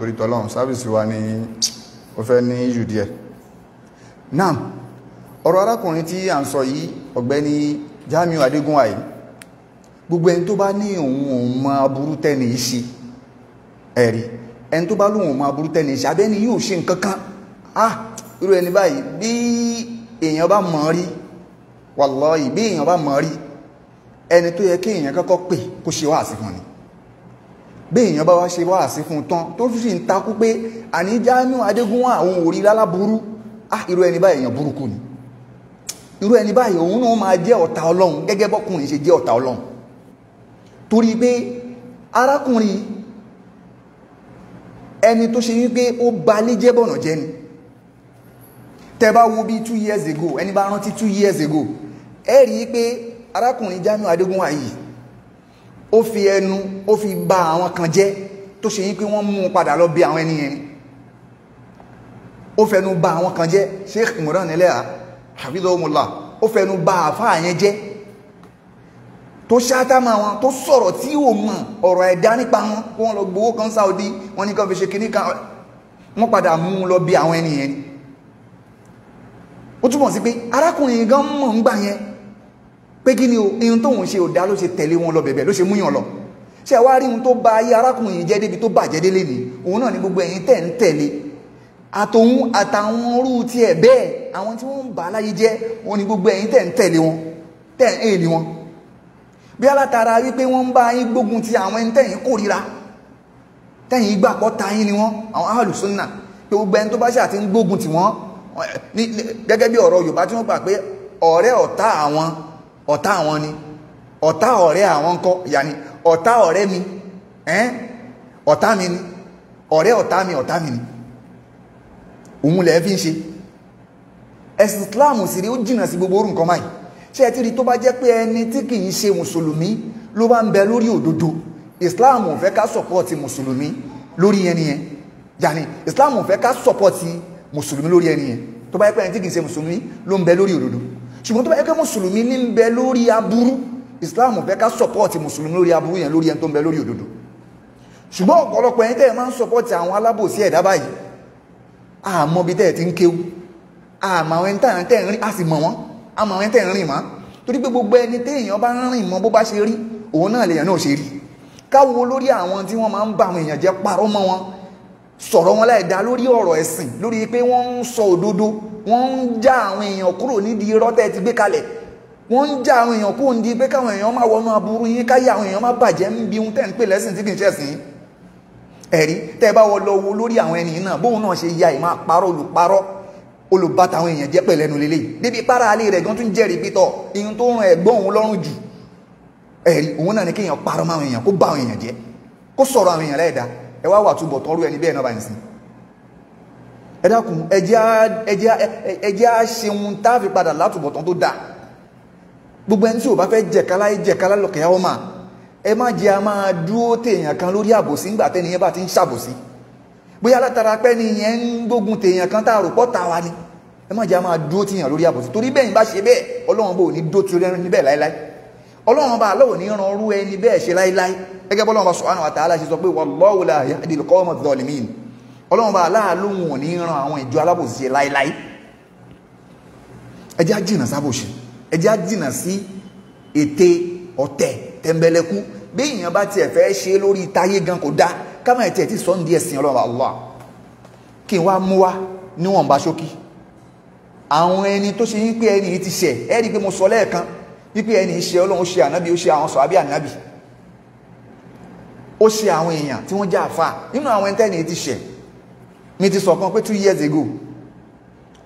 torí tọ́lọ́run, sáfíìsì wa ni ó fẹ́ ní ìjù díẹ̀. Náà ọ̀rọ̀ arákùnrin tí à ń sọ yìí, ọ̀gbẹ́ni Jamiu Adégúnwà yìí, gbogbo ẹni tó bá ní òun òun mọ aburú tẹ́ni yìí ṣe, ẹ̀rí ẹni tó bá lóun òun mọ aburú tẹ́ni yìí ṣe, abẹ́ni yóò ṣe nǹkan kan, ah irú ẹni báyìí bí èèyàn bá mọ̀ rí, wàláhì bí èèyàn bá mọ̀ rí, ẹni tó yẹ kí èèyàn kọ́kọ́ pè kó ṣe wáàsí fún ni. Bí èèyàn bá wá ṣe wáàsí fún tán tó sì ń takú pé àní Jamiu Adégúnwà òun ò rí láláburú, ah irú ẹni báyìí èèyàn burúkú ni. Irú ẹni báyìí òun náà máa jẹ́ ọ̀tá Ọlọ́run gẹ́gẹ́ bọ́kùnrin ṣe jẹ́ ọ̀tá Ọlọ́run. Torí pé arákùnrin ẹni tó ṣe wípé ó balé jẹ́ bọ̀nà jẹ́ ni. Tẹ́ bá wo bí 2 years ago, ẹni bá rántí 2 years ago, ẹ rí i pé arákùnrin Jamiu Adégúnwà yìí ó fi ẹnu ó fi ba àwọn kan jẹ́ tó ṣe yí pé wọ́n mú un padà lọ bí àwọn ẹni yẹn ni. Ó fẹnu ba àwọn kan jẹ́, Sheikh Imran Eleha hafidhahumullah, ó fẹnu ba àfáà yẹn jẹ́ tó ṣáátá máa wọn, tó sọ̀rọ̀ tí ò mọ̀ ọ̀rọ̀ ẹ̀dá nípa wọn, kó wọn lọ gbowó kan Saudi, wọn ní kan fi ṣe kinní kan, wọ́n padà mú un lọ bí àwọn ẹni yẹn ni. Ó túmọ̀ sí pé arákùnrin gan mọ̀ ń gbà yẹn pé kí ni o, ihun tóun ṣe ò dá ló ṣe tẹ̀lé wọn lọ bẹ̀bẹ̀ ló ṣe múyàn lọ. Ṣé wá rí ohun tó ba ayé arákùnrin jẹ́ débi tó bàjẹ́ délé ni, òun náà ni gbogbo ẹ̀yin tẹ̀ ń tẹ̀lé àtòun àtàwọn orú tiẹ̀ bẹ́ẹ̀, àwọn tí wọ́n ń bà láyé jẹ́, òun ni gbogbo ẹ̀yin tẹ̀ ń tẹ̀lé wọn, tẹ̀ ń èlì wọn. Bí alátara wípé wọ́n ń bá yín gbógun ti àwọn ẹni tẹ̀yìn kórira, tẹ̀yìn gbàpọ̀ ta yín ni wọ́n, àwọn Ahlus Sunnah, pé gbogbo ẹni tó bá ṣe àti ń gbógun ti wọ́n, gẹ́gẹ́ bí ọ̀rọ̀ Yorùbá tí wọ́n gbà pé ọ̀rẹ́ ọ̀tá àwọn ọ̀tá àwọn ni, ọ̀tá ọ̀rẹ́ àwọn ńkọ́, yàní ọ̀tá ọ̀rẹ́ mi, ọ̀tá mi ni, ọ̀rẹ́ ọ̀tá mi ọ̀tá mi ni, òun lẹ̀ fi ń ṣe. Ẹ̀sìn Islam sì rí ó jìnà sí gbogbo orú nǹkan báyìí. Ṣé ẹ ti rí tó bá jẹ́ pé ẹni tí kì í ṣe mùsùlùmí ló bá ń bẹ lórí òdodo, Islam ò fẹ́ ká sọ̀pọ̀tì mùsùlùmí lórí ẹni yẹn, yàní Islam ò fẹ́ ká sọ̀pọ̀tì mùsùlùmí lórí ẹni yẹn tó bá jẹ́ pé ẹni tí kì í ṣe mùsùlùmí ló ń bẹ lórí òdodo. Ṣùgbọ́n tó bá jẹ́ pé mùsùlùmí ní ń bẹ lórí aburú, Islam ò fẹ́ ká sọ̀pọ̀tì mùsùlùmí lórí aburú yẹn lórí ẹni tó ń bẹ lórí òdodo. Ṣùgbọ́n ọ̀pọ̀lọpọ̀ ẹni tẹ́ ẹ máa ń sọ̀pọ̀tì àwọn alábòsí ẹ̀dá báyìí, àmọ́ bí tẹ́ ẹ ti ń kéwú, àmọ́ àwọn ẹni tẹ́ ẹ ń rìn, a sì mọ̀ wọ́n, àmọ́ àwọn ẹni tẹ́ ẹ ń rìn mọ́. Torí pé gbogbo ẹni téèyàn bá ń rìn mọ́ bó bá ṣe rí, òun náà lèèyàn náà ṣe rí. Káwo lórí àwọn tí wọ́n máa ń bá àwọn èèyàn jẹ́, parọ́ mọ́ wọn, sọ̀rọ̀ wọn láì dá lórí ọ̀rọ̀ ẹ̀sìn, lórí pé wọ́n ń sọ òdodo, wọ́n ń já àwọn èèyàn kúrò nídìí irọ́ tẹ́ ti gbé kalẹ̀, wọ́n ń já àwọn èèyàn kúrò nídìí pé káwọn èèyàn máa wọnú aburú yín, káyé àwọn èèyàn má bàjẹ́ ń bi ohun tẹ́ ń pè lẹ́sìn tí kì í ṣẹ̀sìn. Ẹ̀rí tẹ́ bá wọ lọ wo lórí àwọn ẹni náà, bóun náà ṣe ya ìmọ̀ àparọ́ olùparọ́ olùbátà àwọn èèyàn jẹ́ pẹ̀lẹ́nu lélẹ̀ débi para alẹ́ rẹ̀ gan tún jẹ́rìí pítọ̀ ihun tó ràn ẹ̀gbọ́n òun lọ́rùn jù. Ẹ̀rí òun náà ni kéèyàn parọ́ máwọn èèyàn, kó bá àwọn èèyàn jẹ́, kó sọ̀rọ̀ àwọn èèyàn láìda. Ẹ wá wà túbọ̀ tọ́rú ẹni bẹ́ẹ̀ náà bá ń sìn. Ẹ dákun, ẹ jẹ́ á ṣeun tá a fi padà látúbọ̀tán tó dáa. Gbogbo ẹni tí ò bá fẹ́ jẹ̀kálá jẹ̀kálá lọ́kẹ̀ẹ́ ọ máa, ẹ má jẹ́ a máa dúró téèyàn kan lórí àbòsí ńgbà tẹ́ni yẹn bá ti ń ṣàbòsí. Bóyá látara pé ni yẹn ń gbógun téèyàn kan tá a rò pọ̀ ta wa ni, ẹ má jẹ́ a máa dúró téèyàn lórí àbòsí. Torí bẹ́ẹ̀ ni bá ṣe bẹ́ẹ̀, Ọlọ́run bò ní dó torí ẹni bẹ́ẹ̀ láéláé. Ọlọ́run bá lọ́wọ́ ní ran orú ẹni bẹ́ẹ̀ ṣe láéláé. Gẹ́gẹ́ bọ́lọ́run bá subhanahu wa ta'ala ṣe sọ pé wallahu la yahdil qawma adh-dhalimin. Ọlọ́run bá aláàlóhùn ò ní ran àwọn ìjọ alábòsí ṣe láéláé. Ẹ jẹ́ á jìnà sábòsí, ẹ jẹ́ á jìnà sí ète ọ̀tẹ̀ tẹ̀m̀bẹ̀lẹ̀kú. Bí èèyàn bá tiẹ̀ fẹ́ ṣe lórí táyé gan kò dá, kámá ẹ̀ tiẹ̀ ti sọ ní ẹ̀sìn Ọlọ́run Allah. Kí n wá mú wá níwọ̀nba ṣókí àwọn ẹni tó ṣe yín pé ẹni yìí ti ṣẹ̀. Ẹ rí i pé mo sọ lẹ́ẹ̀kan wípé ẹni yìí ṣe Ọlọ́run, ó ṣe ànábì, ó ṣe àwọn sọ̀hábí ànábì, ó ṣe àwọn èèyàn tí wọ́n jẹ́ àfà. Nínú àwọn ẹni tẹ́ni yìí ti ṣẹ̀, mi ti sọ kan pé 2 years ago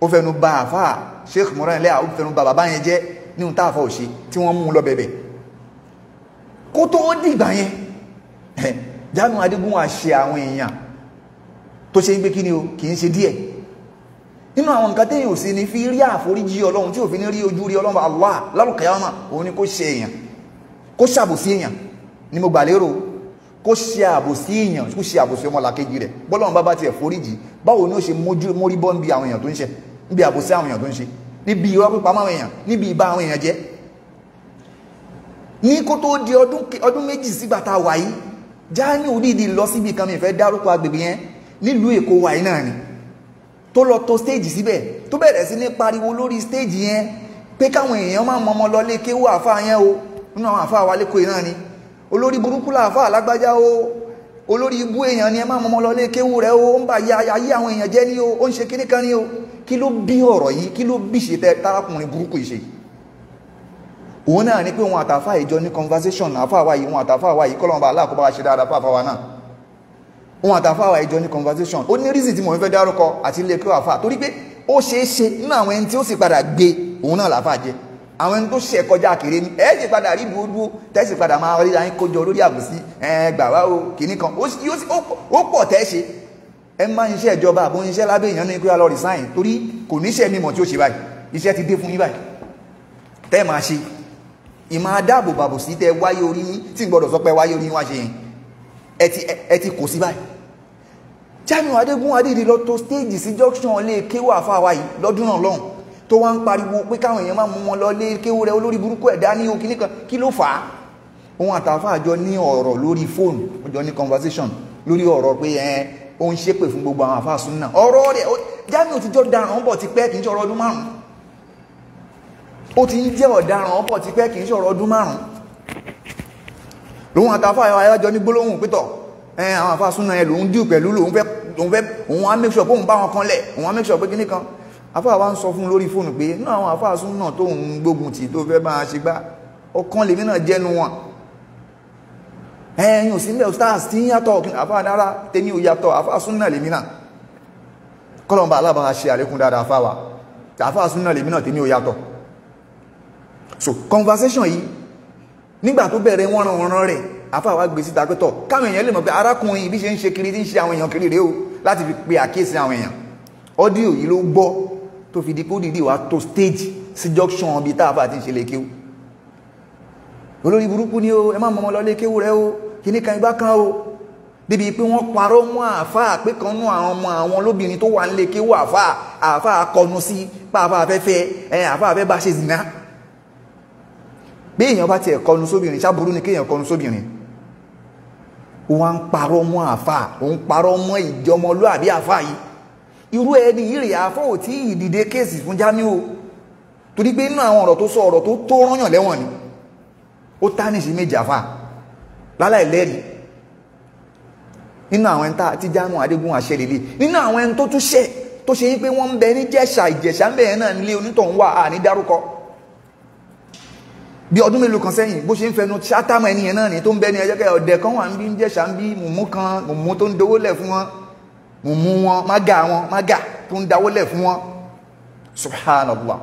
ó fẹnu ba àfà Sheikh Imran Eleha, ó fẹnu ba bàbá yẹn jẹ́ nínú táàfà ò ṣe tí wọ́n mú un lọ bẹ̀bẹ̀. Kó tó dìgbà yẹn, Jamiu Adégúnwà ṣe àwọn èèyàn tó ṣe ń gbé kíni o, kì í ṣe díẹ̀. Nínú àwọn nǹkan téèyàn ò sí ní fi rí àforíjì Ọlọ́run, tí ò fi ní rí ojú rí Ọlọ́run Allah lálùkẹ́yàmà, òun ni kó ṣe èèyàn, kó ṣàbòsí èèyàn ni mo gbà lérò, kó ṣe àbòsí èèyàn, kó ṣe àbòsí ọmọlàkejì rẹ̀. Bọ́lọ́run bá bá tiẹ̀ foríjì, báwo ni ó ṣe mórí bọ́ níbi àwọn èèyàn tó ń ṣe, níbi àbòsí àwọn èèyàn tó ń ṣe, níbi irọ́ pípa máwọn èèyàn, níbi ìbá àwọn èèyàn jẹ́. Ní kó tó di ọdún méjì sígbà tá a wà yìí, Jamiu dìídì lọ síbi kan, mi fẹ́ dárúkọ agbègbè yẹn, Nílùú Èkó wa náà ni tó lọ tó stage síbẹ̀, tó bẹ̀rẹ̀ sí ní pariwo lórí stage yẹn pé káwọn èèyàn máa mọmọ lọ lé kéwú àfáà yẹn o. Nínú àwọn àfáà wa lẹ́kọ̀ọ́ náà ni olórí burúkú làáfáà lágbájá o, olórí ibú èèyàn ni, ẹ máa mọmọ lọ lé kéwú rẹ o, ó ń bà ya ayé àwọn èèyàn jẹ́ ní o, ó ń ṣe kíní kan ní o. Kí ló bí ọ̀rọ̀ yìí? Kí ló bí ṣe tarákùnrin burúkú yìí ṣe? Òun náà ni pé wọn àtàfà ìjọ ní conversation. Àfáà wa yìí, wọn àtàfà wa yìí, kọ́lọ́mọba aláàkóbá wa ṣe dáadáa fáfá wa náà. Wọn àtàfà wa ìjọ ní conversation. Ó ní reason tí mo fẹ́ dárúkọ àti ilé kí àfà, torí pé ó ṣeé ṣe nínú àwọn ẹni tí ó sì padà gbé òun náà làfà jẹ, àwọn ẹni tó ṣe kọjá kéré ni ẹ sì padà rí dúdú, tẹ́sí padà máa rí ayín kójọ lórí àbòsí. Ẹ gbà wá o, kìíní kan ó pọ̀ tẹ́ ṣe. Ẹ máa ń ṣe ìjọba àbò ń ṣe lábẹ́ èèyàn ní kí wọ́n lọ resign, torí kò níṣẹ́ mímọ̀ tí ó ṣe báyìí. Iṣẹ́ ti dé fún yín báyìí tẹ́ máa ṣe ìmọ̀ adáàbò bàbò sí tẹ́ wáyé orí yín, tí ń gbọ́dọ̀ sọ pé wáyé orí yín wá ṣe yẹn, ẹ ti kò sí báyìí. Jamiu Adégúnwà dìde lọ tó stage sí junction lé kéwú àfáà wa yìí lọ́dún náà lọ́hùn, tó wá ń pariwo pé káwọn èèyàn máa mú wọn lọ lé kéwú rẹ, olórí burúkú ẹ̀dá ní òkìní kan. Kí ló fà á? Òun àtàfáà jọ ní ọ̀rọ̀ lórí fóònù, ó jọ ní conversation lórí ọ̀rọ̀ pé ẹ ó ń ṣépè fún gbogbo àwọn àfáà súnà. Ọ̀rọ̀ rẹ̀ Jamiu ti jọ daràn bọ̀ ti pẹ́, kì í ṣe ọ̀rọ̀ ọdún márùn-ún. Ó ti ń jẹ́ ọ̀daràn ọ̀pọ̀ ti pẹ́, kì í ṣe ọ̀rọ̀ ọdún márùn-ún. Lòun àtàfáà ayájọ ní gbólóhùn pétọ̀ ẹ àwọn àfáà súnà yẹn lòun díù pẹ̀lú, lòun fẹ́ òun á make sure pé òun bá wọn kan lẹ̀, òun á make sure pé kíní kan. Àfáà wa ń sọ fún lórí fóònù pé náà àwọn àfáà súnà tó ń gbógun tì tó fẹ́ máa ṣe gbá ọkàn lèmi náà jẹ́nu wọn. Ẹ̀yin ò sí nílẹ̀ stars tí ń yàtọ̀. Àfáà nára tèmi ò yàtọ̀, àfáà súnà lèmi náà. Kọ́lọ̀mbà alábàá ṣe àlékún dáadáa àfáà wa, àfáà súnà lèmi náà, tèmi ò yàtọ̀. So conversation yìí nígbà tó bẹ̀rẹ̀ wọ́n ran ọ̀ràn rẹ̀, àfáà wa gbé síta pé tọ̀ káwọn èèyàn lè mọ̀ pé arákùnrin ibi ṣe ń ṣe kiri tí ń ṣe àwọn èèyàn kiri rèé o, láti fi pe àkíyèsí àwọn èèyàn. Ọ́díò yìí ló gbọ́ tó fi di kó dìdí wá tó stage sí junction ibi tá àfáà ti ń ṣe lè kéwú. Olórí burúkú ni o, ẹ má mọmọ lọ lé kéwú rẹ o, kíní kan igbá kan o. Débi pé wọ́n parọ́ mọ́ àfáà pé kan nú àwọn ọmọ àwọn lóbìnrin tó wà ń lé kéwú àfáà, àfáà kọnu sí pa àfáà fẹ́fẹ́ ẹ àfáà fẹ́ bá ṣe zìnà. Bí èèyàn bá tiẹ̀ kọnu sóbìnrin, ṣáburú ni kéèyàn kọnu sóbìnrin. Ó wá ń parọ́ mọ́ àfáà, ó ń parọ́ mọ́ ìjọmọlúàbí àfáà yìí. Irú ẹni yìí rèé, àfáà ò tí ì dìde kéèsì fún Jamiu, torí pé inú àwọn ọ̀rọ̀ tó sọ, ọ̀rọ̀ tó tó rányàn lẹ́wọ̀n ni. Ó tánìsí méjì àfáà láláì lẹ́rìí. Nínú àwọn ẹni tí Jamiu Adégúnwà ṣe lélẹ̀, nínú àwọn ẹni tó tún ṣẹ̀ tó ṣe yí pé wọ́n ń bẹ ní Jẹ̀ṣà, Ìjẹ̀ṣà ń bẹ yẹn náà nílé onítọ̀hún wà á ní dárúkọ. Bí ọdún mélòó kan sẹ́yìn, bó ṣe ń fẹnu ṣátàmọ̀ ẹni yẹn náà ni tó ń bẹ ní ẹjọ́ kẹ́ ọ̀dẹ̀ kan wà ń bí ń Jẹ̀ṣà ń bí mùmú kan, mùmú tó ń dowó lẹ̀ fún wọn, mùmú wọn mága wọn mága tó ń dawó lẹ̀ fún wọn. Subhanallah.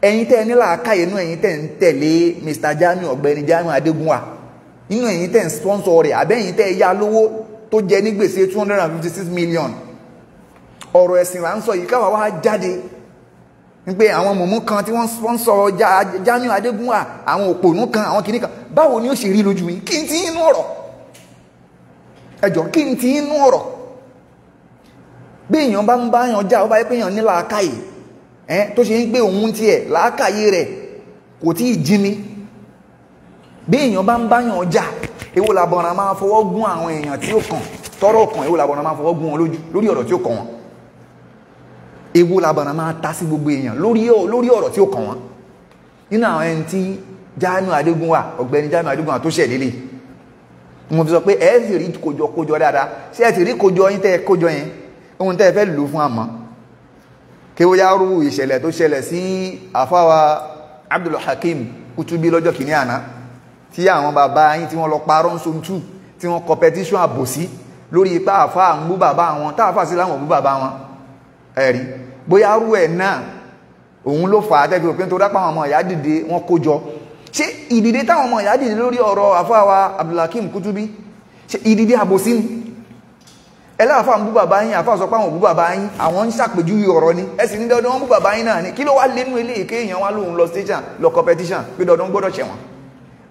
Ẹ̀yin tẹ́ ẹ ní làákàyè inú ẹ̀yin tẹ́ ń tẹ̀lé Mr. Jamiu, ọ̀gbẹ́ni Jamiu Adégúnwà, inú ẹ̀yin tẹ́ ń sponsor rẹ̀, àbẹ́yìn tẹ́ ẹ yá lówó tó jẹ ní gbèsè 256 million. Ọ̀rọ̀ ẹ̀sìn là ń sọ yìí, káwa wá jáde wípé àwọn mọ̀mú kan tí wọ́n sponsor Jamiu Adégúnwà, àwọn òpònú kan, àwọn kìnnìkan, báwo ni ó ṣe rí lójú yín? Kí n ti inú ọ̀rọ̀ ẹjọ́, kí n ti inú ọ̀rọ̀. Bí èèyàn bá ń bá yàn já, ó bá yẹ pé èèyàn ní làákàyè ẹ tó ṣe ń gbé òun tiẹ̀ làákàyè rẹ̀ kò tí ì jí mi. Bí èèyàn bá ń bá yàn já, èwo làbọ̀ràn máa fọwọ́ gún àwọn èèyàn tí ó kàn tọ́rọ̀ kàn, èwo làbọ̀ràn máa fọwọ́ gún wọn lójú lórí ọ̀rọ̀ tí ó kàn wọ́n. Ewu labọ̀nà máa ta sí gbogbo èèyàn lórí ọ̀rọ̀ tí ó kàn wọ́n. Nínú àwọn ẹni tí Jamiu Adégúnwà, ọ̀gbẹ́ni Jamiu Adégúnwà tó ṣẹ̀ lélẹ̀, mo fi sọ pé ẹ sì rí kójọ kójọ dáadáa. Ṣé ẹ sì rí kójọ yín tẹ́ ẹ kójọ yẹn, ohun tẹ́ ẹ fẹ́ lò fún àmọ́ kí ó yá rú ìṣẹ̀lẹ̀ tó ṣẹlẹ̀ sí àfáwà Abdul Hakim Kutubi lọ́jọ́ kìíní àná, tí àwọn bàbá yín tí wọ́n lọ parọ́ ń sontú, tí wọ́n competition àbòsí lórí ipá àfáà ń bú bàbá wọn, táàfáà sí láwọn bú bàbá wọn. Ẹ̀rí bóyá rú ẹ̀ náà òun ló fà á tẹ́fi òpin tó dápá àwọn ọmọ ìyá dìde wọn kó jọ. Ṣé ìdìde táwọn ọmọ ìyá dìde lórí ọ̀rọ̀ àfáwà Abdulhakeem Kutubi, ṣé ìdìde àbòsí ni? Ẹlẹ́àfáà ń bú bàbá yín, àfáà sọ pé àwọn ò bú bàbá yín, àwọn ń ṣàpèjúwe ọ̀rọ̀ ni, ẹ sì ní dandan wọn bú bàbá yín náà ni. Kí ló wá lénu eléyìí kéèyàn wá lóun lọ station lọ competition pé dandan gbọ́dọ̀ ṣẹ̀wọ̀n?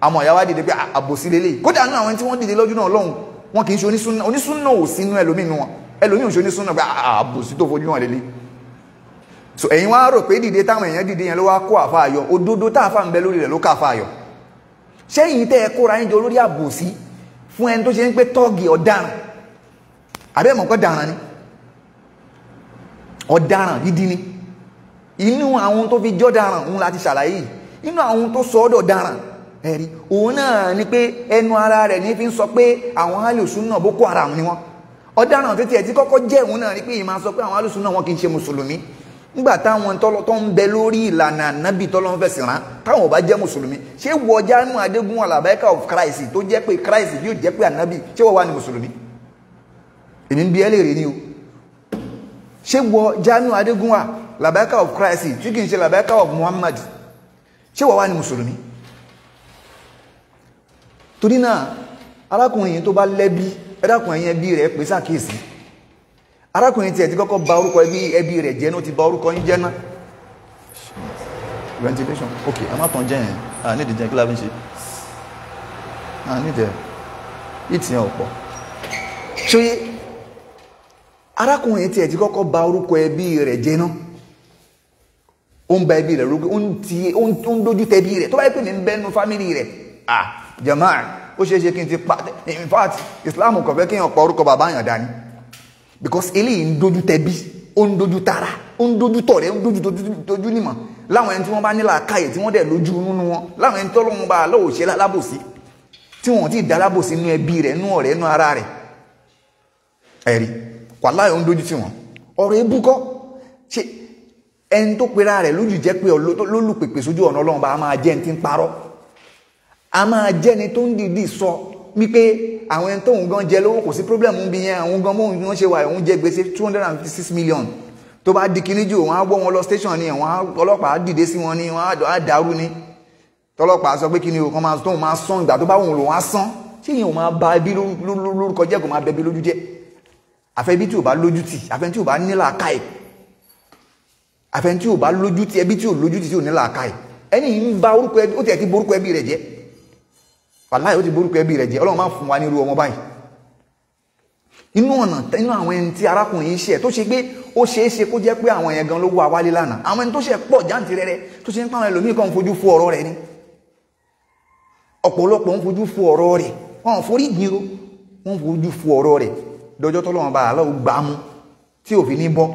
Àwọn ìyá wa dìde pé àbòsí lélẹ̀. Kódà náà àwọn tí wọ́n dìde lọ́jọ́ náà lọ́hùn, wọn kì í ṣe onísúnà, onísúnà ò sínú ẹlòmíì nu wọn, ẹlòmíì ò ṣe onísúnà pé àbòsí tó fojú hàn lélẹ̀. So ẹ̀yin wá rò pé dìde táwọn èèyàn dìde yẹn ló wá kó àfa àyọ, òdodo táàfà ń bẹ lórí rẹ̀ ló ká àfa àyọ. Ṣẹ́yìn tẹ́ ẹ kóra yín jọ lórí àbòsí fún ẹni tó ṣe ń pé tọ́ọ̀gì ọ̀daràn, àbẹ́ mọ̀ kọ́ daràn ni, Ọ̀daràn gidi ni. Inú àwọn tó fi jọ́daràn òun láti ṣàlàyé, inú àwọn tó sọ ọ́dọ̀ daràn ẹ̀rí òun náà ni pé ẹnu ara rẹ̀ ní fi ń sọ pé àwọn alùsùnà Boko Haram ni wọ́n. Ọ̀daràn títí ẹ̀ tí kọ́kọ́ jẹ́ òun náà ni pé ìmáa sọ pé àwọn alùsùnà wọn kì í ṣe mùsùlùmí. Nígbà táwọn tó ń bẹ lórí ìlànà ànábì tọ́lọ́ ń fẹ̀sìn rán táwọn ò bá jẹ́ mùsùlùmí, ṣé wọ Jamiu Adégúnwà làbáyíká of Christ tó jẹ́ pé Christ yóò jẹ́ pé ànábì, ṣé wọ́n wà ní mùsùlùmí? Èmi ń bi ẹ́ léèrè ni o. Ṣé wọ Jamiu Adégúnwà làbáyíká of Christ tí kì í ṣe làbáyíká of Muhammad, ṣé wọ́n wà ní mùsùlùmí? Torí náà arákùnrin yìí tó bá lẹ́bí, ẹ̀dàkùn ẹ̀yìn ẹbí rẹ̀ pè sákìsì. Arákùnrin tí ẹ̀ ti kọ́kọ́ ba orúkọ ẹbí rẹ̀ jẹ́ náà, ti ba orúkọ yín jẹ́ náà. Ventilation, ok, a má tàn jẹ́ yẹn, a ní ìdíjẹ́ kí la fi ń ṣe, a ní ìdẹ̀ ìtìyàn ọ̀pọ̀. Ṣóyé arákùnrin tí ẹ̀ ti kọ́kọ́ ba orúkọ ẹbí rẹ̀ jẹ́ náà, ó ń ba ẹbí rẹ̀ rúgbé, ó ń dójú tẹ ẹbí rẹ̀. Tó bá yẹ pé mi ń bẹ́nu fámìlì rẹ̀, ah jamaa, ó ṣeé ṣe kí n ti pa. In fact, Islam kò fẹ́ kí èèyàn pa orúkọ bàbá yàn dání, because eléyìí ń dojú tẹbí, ó ń dojú tara, ó ń dojú tọ̀rẹ́, ó ń dojú tójú nímọ̀ láwọn ẹni tí wọ́n bá nílà káyè tí wọ́n dẹ̀ lójú nínú wọn, láwọn ẹni tọ́lọ́run bá lọ́wọ́ ṣe lálábòsí, tí wọ́n ti dá lábòsí nínú ẹbí rẹ̀, nínú ọ̀rẹ́, nínú ara rẹ̀. Ẹ̀rí wàláhì ó ń dojú tì wọ́n. Ọ̀rọ̀ ebú kọ́, ṣe ẹni tó pera rẹ̀ lójú jẹ́ pé lólùpèpè sójú ọ̀nà Ọlọ́run bá a máa jẹ́ ẹni tí ń parọ́, a máa jẹ́ni tó ń dìídì sọ wípé àwọn ẹni tóun gan jẹ lówó kò sí problem ń bi yẹn, àwọn gan móun wọ́n ṣe wà, òun jẹ gbèsè 256 million, tó bá di kíní jù òun á wọ́ wọn lọ station ni, àwọn ọlọ́pàá dìde sí wọn ni, wọ́n á dàrú ni. Tọlọ́pàá sọ pé kíni o, kan máa tóun máa sán ìgbà tó bá òun lòun á sán. Ṣé ìyẹn ò máa ba ẹbí lórúkọ jẹ́, kò máa bẹbí lójú jẹ́? Àfẹ́bí tí ò bá lójú tì, àfẹ́ tí ò bá nílà káì, àfẹ́ tí ò bá lójú tì, ẹbí tí ò lójú tì tí ò nílà káì, ẹni ń ba orúkọ ẹbí, ó tiẹ̀ ti borúkọ ẹbí rẹ̀ jẹ́. Wàláhì ó ti borúkọ ẹbí rẹ̀ jẹ́. Ọlọ́run máa fún wa ní irú ọmọ báyìí. Inú ọ̀nà inú àwọn ẹni tí arákùnrin yìí ṣe tó ṣe pé ó ṣeé ṣe kó jẹ́ pé àwọn yẹn gan ló wá wálé lánàá, àwọn ẹni tó ṣe pọ̀ jáǹtirẹrẹ tó ṣe ń pàwọn ẹlòmíì kan fojú fo ọ̀rọ̀ rẹ̀ ni. Ọ̀pọ̀lọpọ̀ ń fojú fo ọ̀rọ̀ rẹ̀, wọn forí gbin o, wọn fojú fo ọ̀rọ̀ rẹ̀ dọjọ́ tọ́lọ́run bá àlọ́ gbà mú tí òfin ní bọ́.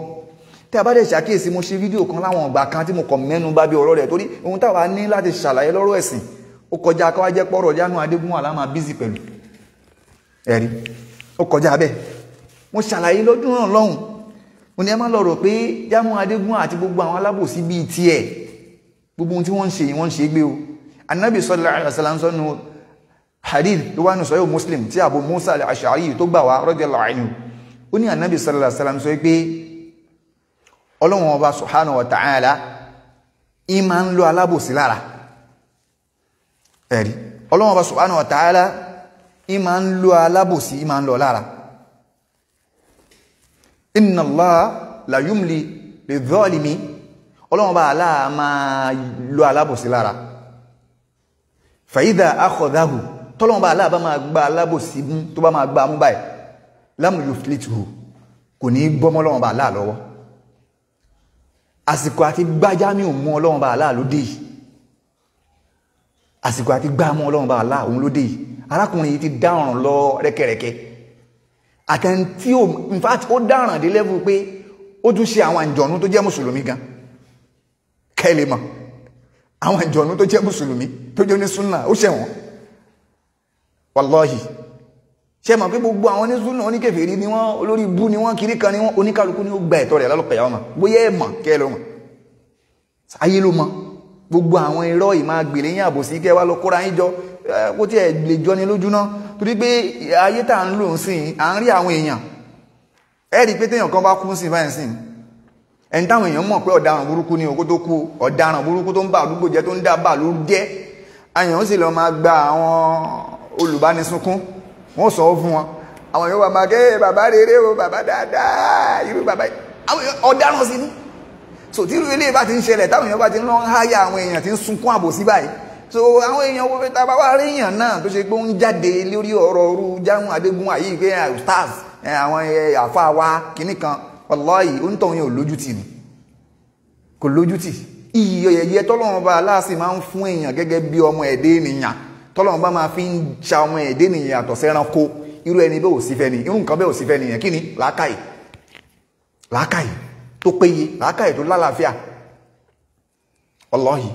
Tí a bá dẹ̀ ṣàkíyèsí, mo ṣe fídíò kan láwọn ọgbà kan tí mo kàn mẹ́nu bà bí ọ̀rọ̀ rẹ̀, torí ohun táwa ní láti ṣàlàyé lọ́rọ̀ ẹ̀sìn ó kọjá káwá jẹ́ pọ́rọ̀ Jamiu Adégúnwà lá máa bízì pẹ̀lú ẹ̀rí, ó kọjá bẹ́ẹ̀. Mo ṣàlàyé lọ́dún náà lọ́hùn, mo ní ẹ má lọ rò pé Jamiu Adégúnwà àti gbogbo àwọn alábòsí bíi tiẹ̀ gbogbo ohun tí wọ́n ń ṣe yìí wọ́n ń ṣe gbé o. Anabi sallallahu alaihi wasallam sọ́nu hadith tó wà nù sọ́yọ́ Muslim tí Abu Musa al-Ash'ari tó gbà wá radiyallahu anhu, ó ní anabi sallallahu alaihi wasallam sọ pé Ọlọ́run ọba subhanahu wa ta'ala ìmá ń lo alábòsí lára. Ẹ̀rí Ọlọ́run ọba subhanahu wa ta'ala ìmá ń lo alábòsí, ìmá ń lọ lára. Inna Allaha la yumli lidh-dhalimi, Ọlọ́run ọba Allah máa lo alábòsí lára. Fa idha akhadhahu, tọ́lọ́run ọba Allah bá máa gba alábòsí mú, tó bá máa gba mú báyìí, lam yuflithu, kò ní bọ́mọ́ Ọlọ́run ọba Allah lọ́wọ́. Àsìkò àti gbá Jamiu mú Ọlọ́run ọba Allah ló dé yìí. Àsìkò àti gbá mú Ọlọ́run ọba Allah òun ló dé yìí. Arákùnrin yìí ti dáràn lọ rẹ́kẹrẹ́kẹ́. Àtẹni tí ó, in fact, ó dáràn dé level pé ó tún ṣe àwọn àǹjọ̀nú tó jẹ́ mùsùlùmí gan. Kẹ́lẹ̀ mọ̀, àwọn àǹjọ̀nú tó jẹ́ mùsùlùmí tó jẹ́ onísúnà ó ṣẹ̀ wọ́n. Wallahi. Ṣé mọ̀ pé gbogbo àwọn onísúnà oníkèfèrí ni wọ́n, olórí ibú ni wọ́n, kiri kan ni wọ́n, oníkálukú ni ó gba ẹ̀tọ́ rẹ̀ lálùpẹ̀ yàwó mọ̀. Bóyá ẹ̀ mọ̀ kẹ́ ló mọ̀. Ayé ló mọ̀. Gbogbo àwọn irọ́ yìí máa gbèlè yín àbòsí kẹ́ wá lọ kóra yín jọ, kó tí ẹ̀ lè jọni lójú náà. Torí pé ayé tá à ń lò ń sìn, à ń rí àwọn èèyàn. Ẹ rí i pé téèyàn kan bá kú sí báyìí sìn, ẹni táwọn èèyàn mọ̀ pé ọ̀daràn burúkú ni òkú tó kú, ọ̀daràn burúkú tó ń bá àdúgbò jẹ́, tó ń dá bàálù jẹ́, àyàn ó sì lọ máa gba àwọn olùbánisúnkún, wọ́n sọ fún wọn, àwọn yóò wá máa ké bàbá rere o, bàbá dáadáa, irú bàbá àwọn ọ̀daràn sí ni. So tí irú eléyìí bá ti ń ṣẹlẹ̀, táwọn èèyàn bá ti ń lọ ń háyà àwọn èèyàn tí ń sunkún àbòsí báyìí, so àwọn èèyàn wo ta bá wá rí èèyàn náà tó ṣe pé ó ń jáde lórí ọ̀rọ̀ ọrú Jamiu Adégúnwà yìí pé stars àwọn àfa wa kìíní kan, wallahi ó ń tọ̀ yẹn ò lójútì ni, kò lójútì. Iyì ẹ̀yẹ tọ́lọ́run bá aláàsì máa ń fún èèyàn gẹ́gẹ́ bí ọmọ ẹ̀dẹ́ ènìyàn, tọ́lọ́run bá máa fi ń ṣa ọmọ ẹ̀dẹ́ ènìyàn yàtọ̀ sẹ́ranko, irú ẹni bẹ́ẹ̀ ò sí fẹ́ ni, irú nǹkan bẹ́ẹ̀ ò sí fẹ́ nìyẹn. Kí ni? Làákàyè. Làákàyè. tó péye, làákàyè tó lálàáfíà. Wallahi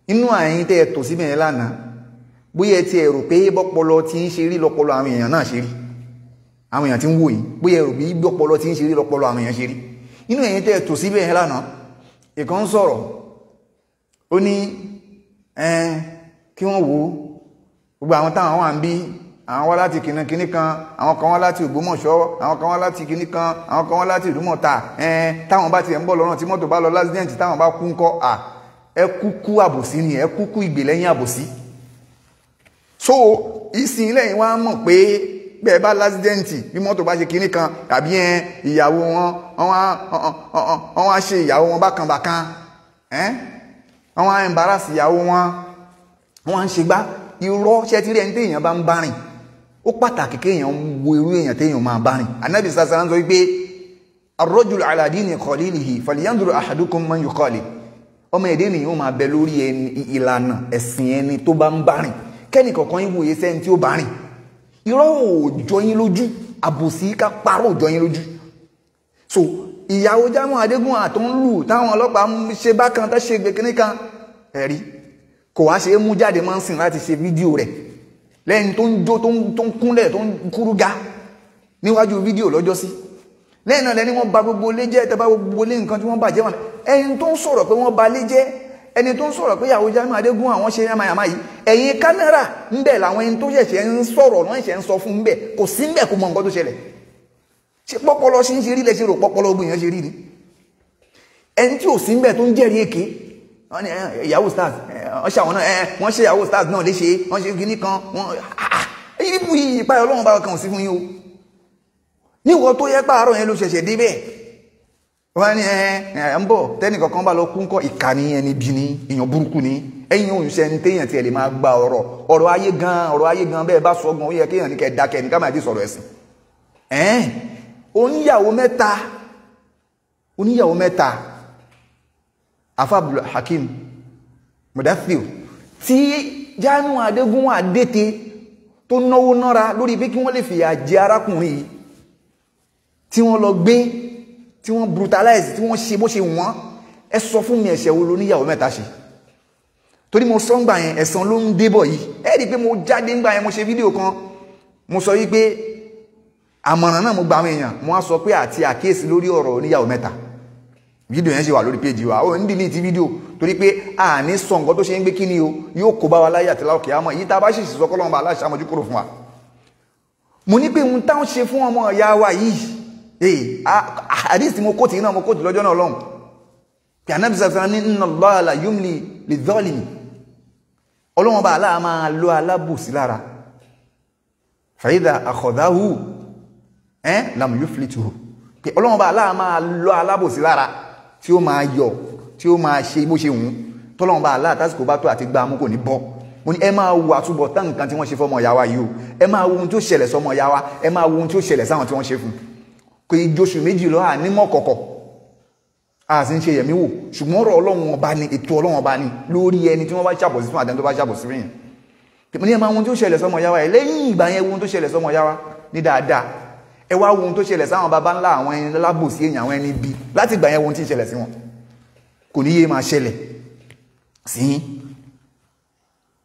inú àyín tẹ́ ẹ tò síbẹ̀ yẹn lánàá, bóyá ẹ ti ẹ rò pé bọ́pọlọ tí ń ṣe rí lọ́pọlọ àwọn èèyàn náà ṣe rí, àwọn èèyàn tí ń wò yìí, bóyá ẹ rò bí bọ́pọlọ tí ń ṣe rí lọ́pọlọ àwọn èèyàn ṣe rí. Inú ẹ̀yin tẹ́ ẹ tò síbẹ̀ yẹn lánàá, ìkan sọ̀rọ̀ ó ní kí wọ́n wò ó, gbogbo àwọn táwọn wà ń bí, àwọn wá láti kìnnìkìnnì kan, àwọn kan wá láti Ògbómọ̀ṣọ́, àwọn kan wá láti kìnnì kan, àwọn kan wá láti Ìdúmọ̀tà, táwọn bá tiẹ̀ ń bọ̀ lọ́nà tí mọ́tò bá lọ lásìdẹ́ǹtì táwọn bá kú ńkọ́, à ẹ kúkú àbòsí ni, ẹ kúkú ìgbèlẹ́yìn àbòsí. So ìsìn lẹ́yìn wá mọ̀ pé bẹ́ẹ̀ bá lásìdẹ́ǹtì bí mọ́tò bá ṣe kìnnì kan tàbí ìyàwó wọn wọ́n wá ṣe ìyàwó wọn bákan bákan, wọ́n wá embarrass ìyàwó wọn, wọ́n wá ń ṣe gbá irọ́. Ṣẹ́ tí rí ẹni téèyàn bá ń bá rìn, ó pàtàkì kéèyàn wo irú èèyàn téèyàn máa bá rìn. Ànábì sàṣà ń sọ wípé ar-rajulu ala dini khalilihi falyanzur ahadukum man yukhalil. Ọmọ ẹ̀dẹ́ ènìyàn ó máa bẹ lórí ìlànà ẹ̀sìn ẹni tó bá ń bá rìn, kẹ́nì kọ̀ọ̀kan yín wòye sẹ́ni tí ó bá rìn. Irọ́ ò jọ yín lójú, àbòsí ká parọ́ ò jọ yín lójú. So ìyàwó Jamiu Adégúnwà tó ń lù táwọn ọlọ́pàá ń ṣe bákan tó ṣe gbẹ̀kínní kan, ẹ̀rí kò wá ṣe é mú jáde máa ń sìn láti ṣe fídíò rẹ̀ lẹ́yìn tó ń jó tó ń kúnlẹ̀ tó ń kúrú ga níwájú fídíò lọ́jọ́ sí. Lẹ́yìn náà lẹ́ni wọ́n ba gbogbo ilé jẹ́, tẹ́bá gbogbo ilé nǹkan tí wọ́n bàjẹ́ wọn. Ẹni tó ń sọ̀rọ̀ pé wọ́n ba ilé jẹ́, ẹni tó ń sọ̀rọ̀ pé ìyàwó Jamiu Adégúnwà wọ́n ṣe yamayama yìí, ẹ̀yìn kámẹ́rà ń bẹ̀ làwọn ẹni tó ṣẹ̀ṣẹ̀ ń sọ̀rọ̀ náà ṣẹ̀ ń sọ fún ń bẹ̀, kò sí ń bẹ̀, kò mọ nǹkan tó ṣẹlẹ̀. Ṣé pọ́pọ́lọ ṣe ń ṣe rí lẹ ṣe rò pọ́pọ́lọ ogun èèyàn ṣe rí ni? Ẹni tí ò sí ń bẹ̀ tó ń jẹ́rìí èké, wọ́n ní ìyàwó stars wọ́n ṣe àwọn náà, wọ́n ṣe ìyàwó stars náà léṣe, wọ́n ṣe kíní kan, wọ́n ibú yìí ìpayọ̀ Ọlọ́run bá kan sí fún yín o. Níwọ̀ tó yẹ pààrọ̀ yẹn ló ṣẹ̀ṣẹ̀ débẹ̀, wọ́n ní ẹ ń bọ̀ tẹ́nì kankan bá lọ kú ńkọ́, ìkà ni, ẹni bí ni, èèyàn burúkú ni. Ẹ̀yin òṣìṣẹ́ ní téèyàn tiẹ̀ lè máa gba ọ̀rọ̀ ọ̀rọ̀ ayé gan, ọ̀rọ̀ ayé gan bẹ́ẹ̀ bá sọ gan, ó yẹ kéèyàn ní kẹ́ dákẹ́ ní ká máa ti sọ̀rọ̀ ẹ̀sìn. Oníyàwó mẹ́ta, oníyàwó mẹ́ta, Afa Abdul Hakim Mudathir tí Jamiu Adégúnwà dètè tó náwó nára lórí pé kí wọ́n lè fìyà jẹ arákùnrin yìí, tí wọ́n lọ gbé, tí wọ́n brutalize, tí wọ́n ṣe bó ṣe wọ́n. Ẹ sọ fún mi, ẹ̀ṣẹ̀ wo ló níyàwó mẹ́ta ṣe? Torí mo sọ ńgbà yẹn, ẹ̀san ló ń débọ̀ yìí. Ẹ rí i pé mo jáde ńgbà yẹn, mo ṣe fídíò kan, mo sọ yìí pé àmọ̀ràn náà mo gba àwọn èèyàn, mo wá sọ pé àti àkíyèsí lórí ọ̀rọ̀ oníyàwó mẹ́ta. Fídíò yẹn ṣe wà lórí péjì wa, ó ń dìlítì fídíò torí pé a ní sọ nǹkan tó ṣe ń gbé kíni o, yóò kó bá wa láyé àti láòkè àmọ́ yìí tá a bá sì sọ kọ́lọ́mọba aláṣà àmójú kúrò fún wa. Mo ní pé ohun táwọn ṣe fún ọmọ ìyá wa yìí, àdìsí mo kóòtù náà, mo kóòtù lọ́jọ́ náà lọ́hùn pé Ànábì sàfihàn ní inna Allaha la yumli lidh-dhalimi, ọlọ́wọ́n bá aláà máa lọ alábòsí lára, fa idha akhadhahu lam yuflituhu, pé ọlọ́wọ́n bá aláà máa lọ alábòsí lára tí ó máa yọ, tí ó máa ṣe bó ṣe wù ú, tọ́lọ́wọ́n bá aláà tásìkò bá tó àti gbá mú kò ní bọ́. Mo ní ẹ máa wo àtúbọ̀tán nǹkan tí wọ́n ṣe fọ́mọ ìyá wa yìí o, ẹ máa wo ohun tí ó ṣẹlẹ̀ sọmọ ìyá wa, ẹ máa wo ohun tí ó ṣẹlẹ̀ sáwọn tí wọ́n ṣe fún un. Kò ìjọsù méjì lọ, ànímọ̀ kọ̀kọ̀ a sì ń ṣe yẹ̀mí wò, ṣùgbọ́n ọ̀rọ̀ Ọlọ́run ọba ni, ètò Ọlọ́run ọba ni lórí ẹni tí wọ́n bá ṣàbòsí fún àtẹni tó bá ṣàbòsí fún yẹn. Mo ní ẹ máa wo ohun tí ó ṣẹlẹ̀ sọmọ ìyá wa yìí. Lẹ́yìn ìgbà yẹn, wo ohun tó ṣẹlẹ̀ sọmọ ìyá wa ní dáadáa, ẹ wá wo ohun tó ṣẹlẹ̀ sáwọn baba ńlá àwọn ẹni lábòsí èèyàn, àwọn ẹni bí, láti ìgbà yẹn wo ohun tí ń ṣẹlẹ̀ sí wọn, kò ní yé máa ṣẹlẹ̀ sí yín,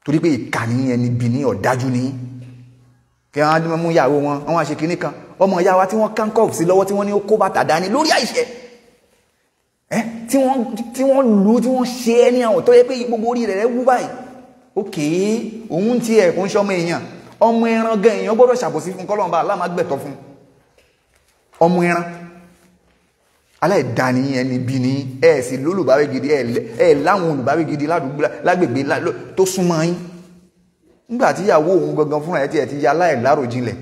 torí pé ìkà ní ẹni bí ní ọ̀dájú ní kí wọ́n á mú ìyàwó wọn, wọ́n á ṣe kinní kan, ọmọ ìyá wa tí wọ́n kánkọ́ọ̀fù sí lọ́wọ́ tí wọ́n ní ó kó bàtà dání lórí àìṣẹ́, tí wọ́n lù, tí wọ́n ṣe é ní àwọn tó yẹ pé gbogbo orí rẹ̀ wú báyìí. Ókè òun ti ẹ̀ kò ń ṣọmọ èèyàn, ọmọ ẹran gan èèyàn gbọ́dọ̀ ṣàbòsí fún kọ́lọ́mbà aláàmágbẹ̀tọ̀ fún ọmọ ẹran. Aláìdáni ẹni bí ní ẹ sì lólùbáwí gidi, ẹ láwọn olùbáwí gidi ládùúgbò lágbègbè tó súnmọ́ yín. Nígbà tí ìyàwó òun gangan fúnra ẹ ti ya aláìláròjinlẹ̀,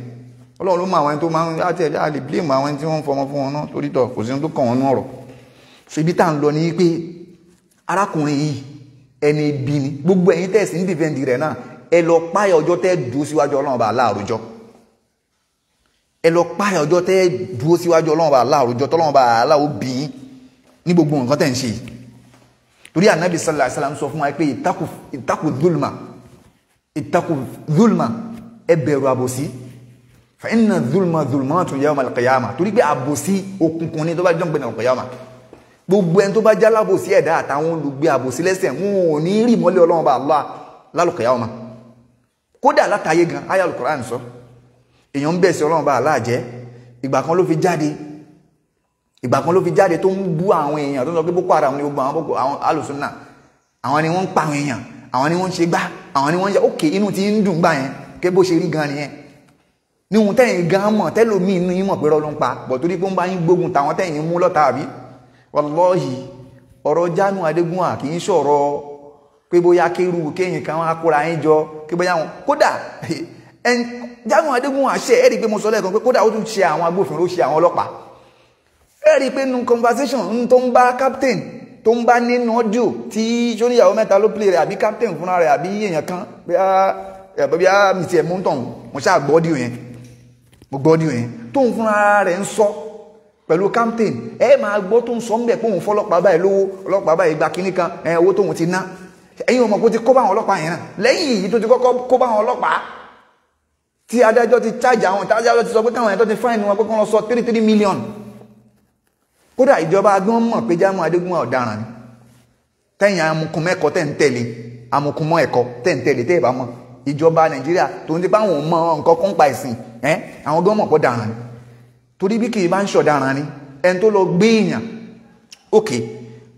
Ọlọ́run ló mọ àwọn ẹni tó máa ń láti ẹ̀ lè blame àwọn ẹni tí wọ́n ń fọmọ fún wọn náà, torí tọ̀ kò sí ohun tó kàn wọ́n nú ọ̀rọ̀. So ibi tá à ń lọ ni pé arákùnrin yìí ẹni bí ni, gbogbo ẹ̀yin tẹ̀sí ń dìfẹ́ǹdì rẹ̀ náà, ẹ lọ páyà ọjọ́ tẹ́ dúró síwájú Ọlọ́run bá aláàrújọ, ẹ lọ páyà ọjọ́ tẹ́ dúró síwájú Ọlọ́run bá aláàrújọ, tọ́lọ́run bá aláwọ̀ bí yín ní gbogbo nǹkan tẹ̀ ń ṣe yìí. Torí Ànábì sallallahu alaihi wasallam sọ fún wa pé ìtakù dhulma, ìtakù dhulma, ẹ bẹ̀rù àbòsí, fa inna dhulma dhulmatun yawm al-qiyamah, torí pé àbòsí òkùnkùn ni tó bá jọ́ ń gbé ní al-qiyamah. Gbogbo ẹni tó bá jálábòsí ẹ̀dá àtàwọn olùgbé àbòsí lẹ́sẹ̀, wọn ò ní rí ìmọ́lẹ̀ Ọlọ́run bá Allah lálùkẹ́yà ọmọ. Kódà látàyé gan, ayé Al-Qur'an sọ. Èèyàn ń bẹ̀ sí Ọlọ́run bá Allah jẹ́. Ìgbà kan ló fi jáde. Ìgbà kan ló fi jáde tó ń bú àwọn èèyàn tó ń sọ pé Boko Haram ni gbogbo àwọn Boko àwọn alùsùnà. Àwọn ni wọ́n ń pa àwọn èèyàn, àwọn ni wọ́n ń ṣe gbá, àwọn ni wọ́n ń ṣe ókè inú ti ń dùn gbà yẹn, ké bó ṣe rí gan nìyẹn. Níhun tẹ́yìn gan mọ̀ tẹ́lòmíì inú yín mọ̀ pé rọ́ ló ń pa, bọ̀ torí pé ó ń bá yín gbógun tàwọn tẹ́yìn mú lọ́ta àbí. Wallahi ọ̀rọ̀ Jamiu Adégúnwà kì í ṣọ̀rọ̀ pé bóyá kérú kéyìn kan wá kóra yín jọ kí bóyá wọn kódà Jamiu Adégúnwà ṣe ẹ rí i pé mo sọ lẹ́ẹ̀kan pé kódà ó tún ṣe àwọn agbófinró, ṣe àwọn ọlọ́pàá. Ẹ rí i pé nu conversation tó ń bá captain tó ń bá nínú audio tí sóníyàwó mẹ́ta ló play rẹ̀ àbí captain fúnra rẹ̀ àbí èèyàn kan bí a mi tiẹ̀ mú tọ̀hún, mo ṣáà gbọ́ audio yẹn, mo gbọ́ audio yẹn tóun fúnra rẹ̀ ń sọ pẹ̀lú captain. Ẹ máa gbọ́ tó ń sọ ń bẹ̀ pé òun fọlọ́pàá báyìí lówó, ọlọ́pàá báyìí gba kinní kan, ẹ owó tóun ti ná. Ẹ̀yin ò mọ̀ pé ó ti kó bá àwọn ọlọ́pàá yẹn náà lẹ́yìn èyí tó ti kọ́kọ́ kó bá àwọn ọlọ́pàá tí adájọ́ ti charge àwọn, adájọ́ ti sọ pé káwọn yẹn tó ti fine wọn pé kí wọ́n lọ sọ 3 million. Kódà ìjọba agbọ́n mọ̀ pé Jamiu Adégúnwà ọ̀daràn ni. Tẹ̀yìn amukun mẹ́kọ tẹ̀ ń tẹ̀lé, amukun mọ́ ẹ̀kọ́ tẹ̀ ń tẹ̀lé tẹ́ ẹ̀ bá mọ̀. Ìjọba Nàìjíríà tó ń ti bá àwọn mọ nǹkan kan pa ẹ̀sìn, ẹ́ àwọn gan mọ̀ pọ̀ daràn ni. Torí bí kì í bá ń ṣọ̀daràn ni, ẹni tó lọ gbé èèyàn, òkè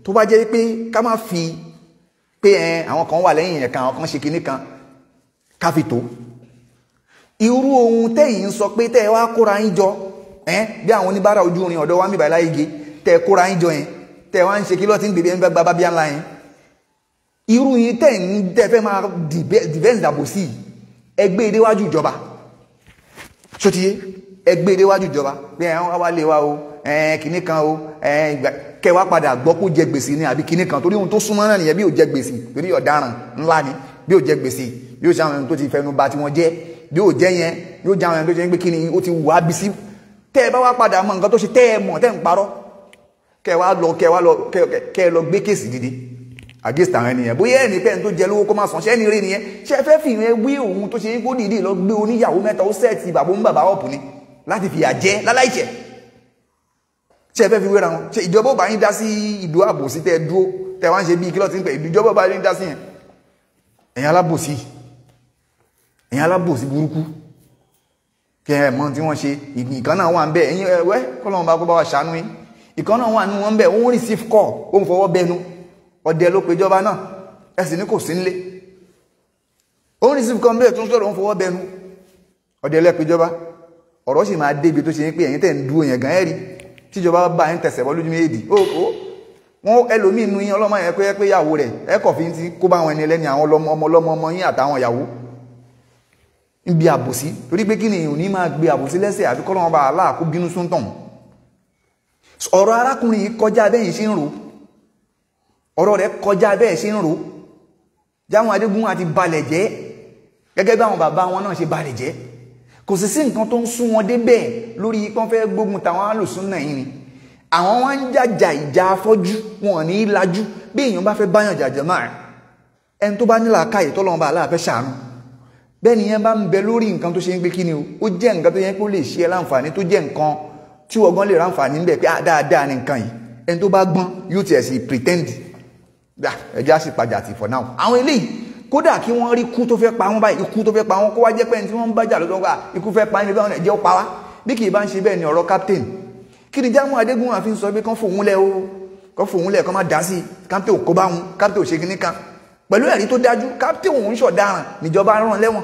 tó bá jẹ́ pé ká má fi pé ẹ àwọn kan wà lẹ́yìn ẹ̀kan, àwọn kan ṣe kinní kan, ká fi tó. Irú ohun tẹ́yìn ń sọ pé tẹ́ ẹ wá kóra yín jọ, ẹ́ bí àwọn oníbàárà ojú orin ọ̀dọ́ wa ń bíbá láyége, tẹ́ ẹ kóra yín jọ yẹn, tẹ́ ẹ wá ń ṣe kí lọ́ọ́ ti ń gbèbí ẹni fẹ́ gba bábíà ńlá yẹn. Irú yín tẹ́ ń tẹ́ fẹ́ máa defense àbòsí, ẹ gbé e déwájú ìjọba. Ṣó ti yé? Ẹ gbé e déwájú ìjọba pé ẹ wá lé wa o, ẹ kinní kan o, ẹ kẹ wá padà gbọ́ kó jẹ gbèsè ni àbí kinní kan, torí ohun tó súnmọ́ náà nìyẹn. Bí ò jẹ gbèsè torí ọ̀daràn ńlá ni, bí ò jẹ gbèsè bí ó ṣe àwọn ẹni tó ti fẹnu bà tí wọ́n jẹ́, bí ò jẹ́ yẹn yóò jẹ́ àwọn ẹni tó ṣe ń pé kíni ó ti wù á bí sí. Tẹ́ ẹ bá wá padà mọ nǹkan tó ṣe, tẹ́ ẹ mọ̀ tẹ́ ń parọ́, kẹ wá lọ kẹ wá lọ kẹ ẹ lọ gbé kéèsì dìde against àwọn ènìyàn. Bóyá ẹni pẹ́ tó jẹ lówó kó má san, ṣé ẹni rí nìyẹn? Ṣé ẹ fẹ́ fi ìyẹn wí òun tó ṣe é kó dìídì lọ gbé oníyàwó mẹ́ta ó sẹ́ẹ̀tì bàbá ń bàbá ọ̀pù ni láti fìyà jẹ láláìṣẹ̀? Ṣé ẹ fẹ́ fi wéra wọn? Ṣé ìjọba ò bá yín dá sí ìdó àbòsí tẹ́ ẹ dúró tẹ́ wá ń ṣe bí kílọ̀ tí ń pè ìjọba ò bá yín dá sí yẹn? Ẹ̀yin alábòsí, ẹ̀yin alábòsí burúkú, kẹ ẹ mọ̀ tí wọ́n ṣe. Ìkan náà wà ń bẹ, ẹ̀yin ẹ̀wẹ́ kọ́lọ́mọba kó bá wa ṣàánú yín. Ìkan náà wà nínú wọn ń bẹ, ó ń receive call, ó ń fọwọ́ bẹnu. Ọdẹ ló péjọba náà, ẹ sì ní kò sí nílé. Ó ń receive call bẹ́ẹ̀ tó ń sọ̀rọ̀, ó ń fọwọ́ bẹnu. Ọdẹ ló péjọba. Ọ̀rọ̀ sì máa débi tó ṣe ń pé ẹ̀yin tẹ̀ ń dúró yẹn gan ẹ́ rí tíjọba bá yín tẹ̀sẹ̀ bọ́ lójú méjèèjì. Ó wọ́n ẹlòmíín nu yín ọlọ́mọ yẹn pé ìyàwó rẹ̀ ẹ kọ̀ fi ń ti kó bá àwọn ẹni ẹlẹ́ni, àwọn ọlọ́mọ ọmọ ọmọ yín àtàwọn ìyàwó ń bi àbòsí. Torí pé kí ni èèyàn ní máa gbé àbòsí lẹ́sẹ̀ àfi kọ́lọ́mọ bá aláà kó bínú súntàn. Ọ̀rọ̀ arákùnrin yìí kọjá bẹ́ẹ̀ ṣe ń rò, ọ̀rọ̀ rẹ̀ kọjá bẹ́ẹ̀ ṣe ń rò. Jamiu Adégúnwà ti balẹ̀ jẹ́ gẹ́gẹ́ bí àwọn bàbá wọn náà ṣe balẹ̀ jẹ́. Kò sì sí nǹkan tó ń sún wọn débẹ̀ lórí pọ́n fẹ́ gbógun tàwọn alùsùn náà yìí ni. Àwọn wọn ń jàjà ìjà afọ́jú, wọn ní í lajú. Bí èèyàn bá fẹ́ báyàn jàjà máa, ẹni tó bá ní làákàyè tọ́lọ́run bá aláàfẹ́ ṣàánú, bẹ́ẹ̀ nìyẹn bá ń bẹ lórí nǹkan tó ṣe ń pé kí ni o, ó jẹ́ nǹkan tó yẹ kó lè ṣe ẹ́ láǹfààní, tó jẹ́ nǹkan tí wọ́n gan lè ráǹfààní ń bẹ̀ pé dáadáa ni nǹkan yìí. Ẹni tó bá gbọ́n yóò tiẹ̀ sì pretend ẹjẹ́ á sì padà tì for now. Àwọn eléyìí kódà kí wọ́n rí ikú tó fẹ́ pa wọ́n báyìí, ikú tó fẹ́ pa wọ́n, kó wá jẹ́ pé ẹni tí wọ́n ń bájà lọ́dọ̀ wá ikú fẹ́ pa níbi àwọn ẹ̀jẹ̀ ó pa wá. Bí kì í bá ń ṣe bẹ́ẹ̀ ni ọ̀rọ̀ captain. Kí ni Jamiu Adégúnwà fi ń sọ pé kán fòun lẹ̀ o, kán fòun lẹ̀, kán má dá sí, captain ò kó bá wọn, captain ò ṣe kinní kan. Pẹ̀lú ẹ̀rí tó dájú, captain òun ṣọ̀daràn níjọba rán lẹ́wọ̀n.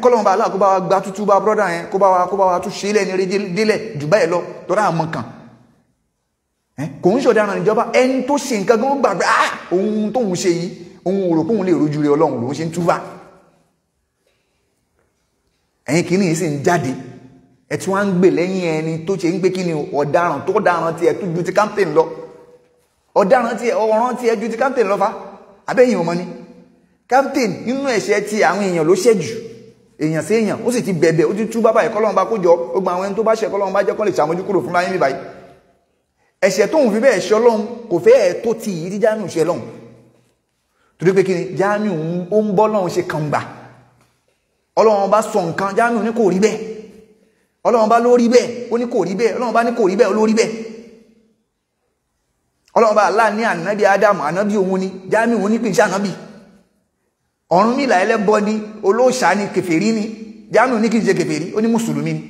Kọ́lọ́mù bá aláà kó bá wa gba tútú bá brọ́dà yẹn, kó bá wa tún ṣe lẹ́ni rí délẹ̀ jù báyìí lọ, tọ́ra àmọ́ kan. Kò ń ṣọ̀daràn níjọba, ẹni tó ṣe nǹkan gan gbàgbé ohun tóun ṣe yìí, òun ò rò pé òun lè rojú rẹ Ọlọ́run lòun ṣe ń túbà. Ẹ̀yin kìíní yìí sì ń jáde, ẹ tí wọ́n ń gbè lẹ́yìn ẹni tó ṣe ń gbé kíni ọ̀daràn tó ọ̀daràn tiẹ̀ tó ju ti captain lọ, ọ̀daràn tiẹ̀ ọ̀ràn tiẹ̀ ju ti captain lọ fa abẹ́yìn ọmọ ni. Captain nínú ẹ̀ṣẹ̀ ti àwọn èèyàn ló ṣẹ̀ jù, èèyàn sí èèyàn, ó sì ti bẹ̀bẹ̀, ó ti tú bàbá ẹ̀ kọ́lọ́run bá kó jọ, ó gba àwọn ẹni tó bá ṣẹ̀ kọ́lọ́run bá jẹ́ kó lè ṣàmójúkúrò fún láyé bíbáyìí. Ẹ̀ṣẹ̀ tóun fi bẹ́ẹ̀ ṣe Ọlọ́run kò fẹ́ ẹ̀ tó ti yìí tí Jamiu ṣe lọ́hùn. Torí pé kí ni Jamiu ó ń bọ́ lọ́hùn ṣe kàngbà. Ọlọ́run bá sọ nǹkan, Jamiu ní kò rí bẹ́ẹ̀. Ọlọ́run bá ló rí bẹ́ẹ̀, ó ní kò rí bẹ́ẹ̀. Ọlọ́run bá ní kò rí bẹ́ẹ̀, ó ló rí bẹ́ẹ̀. Ọlọ́run bá Allah ní ànábì Ádámù ànábì òun ni, Jamiu òun ní kì í ṣe ànábì. Ọ̀rúnmìlà ẹlẹ́bọ ni, olóòṣà ni, kèfèrí ni, Jamiu ní kì í ṣe kèfèrí, ó ní mùsùlùmí ni.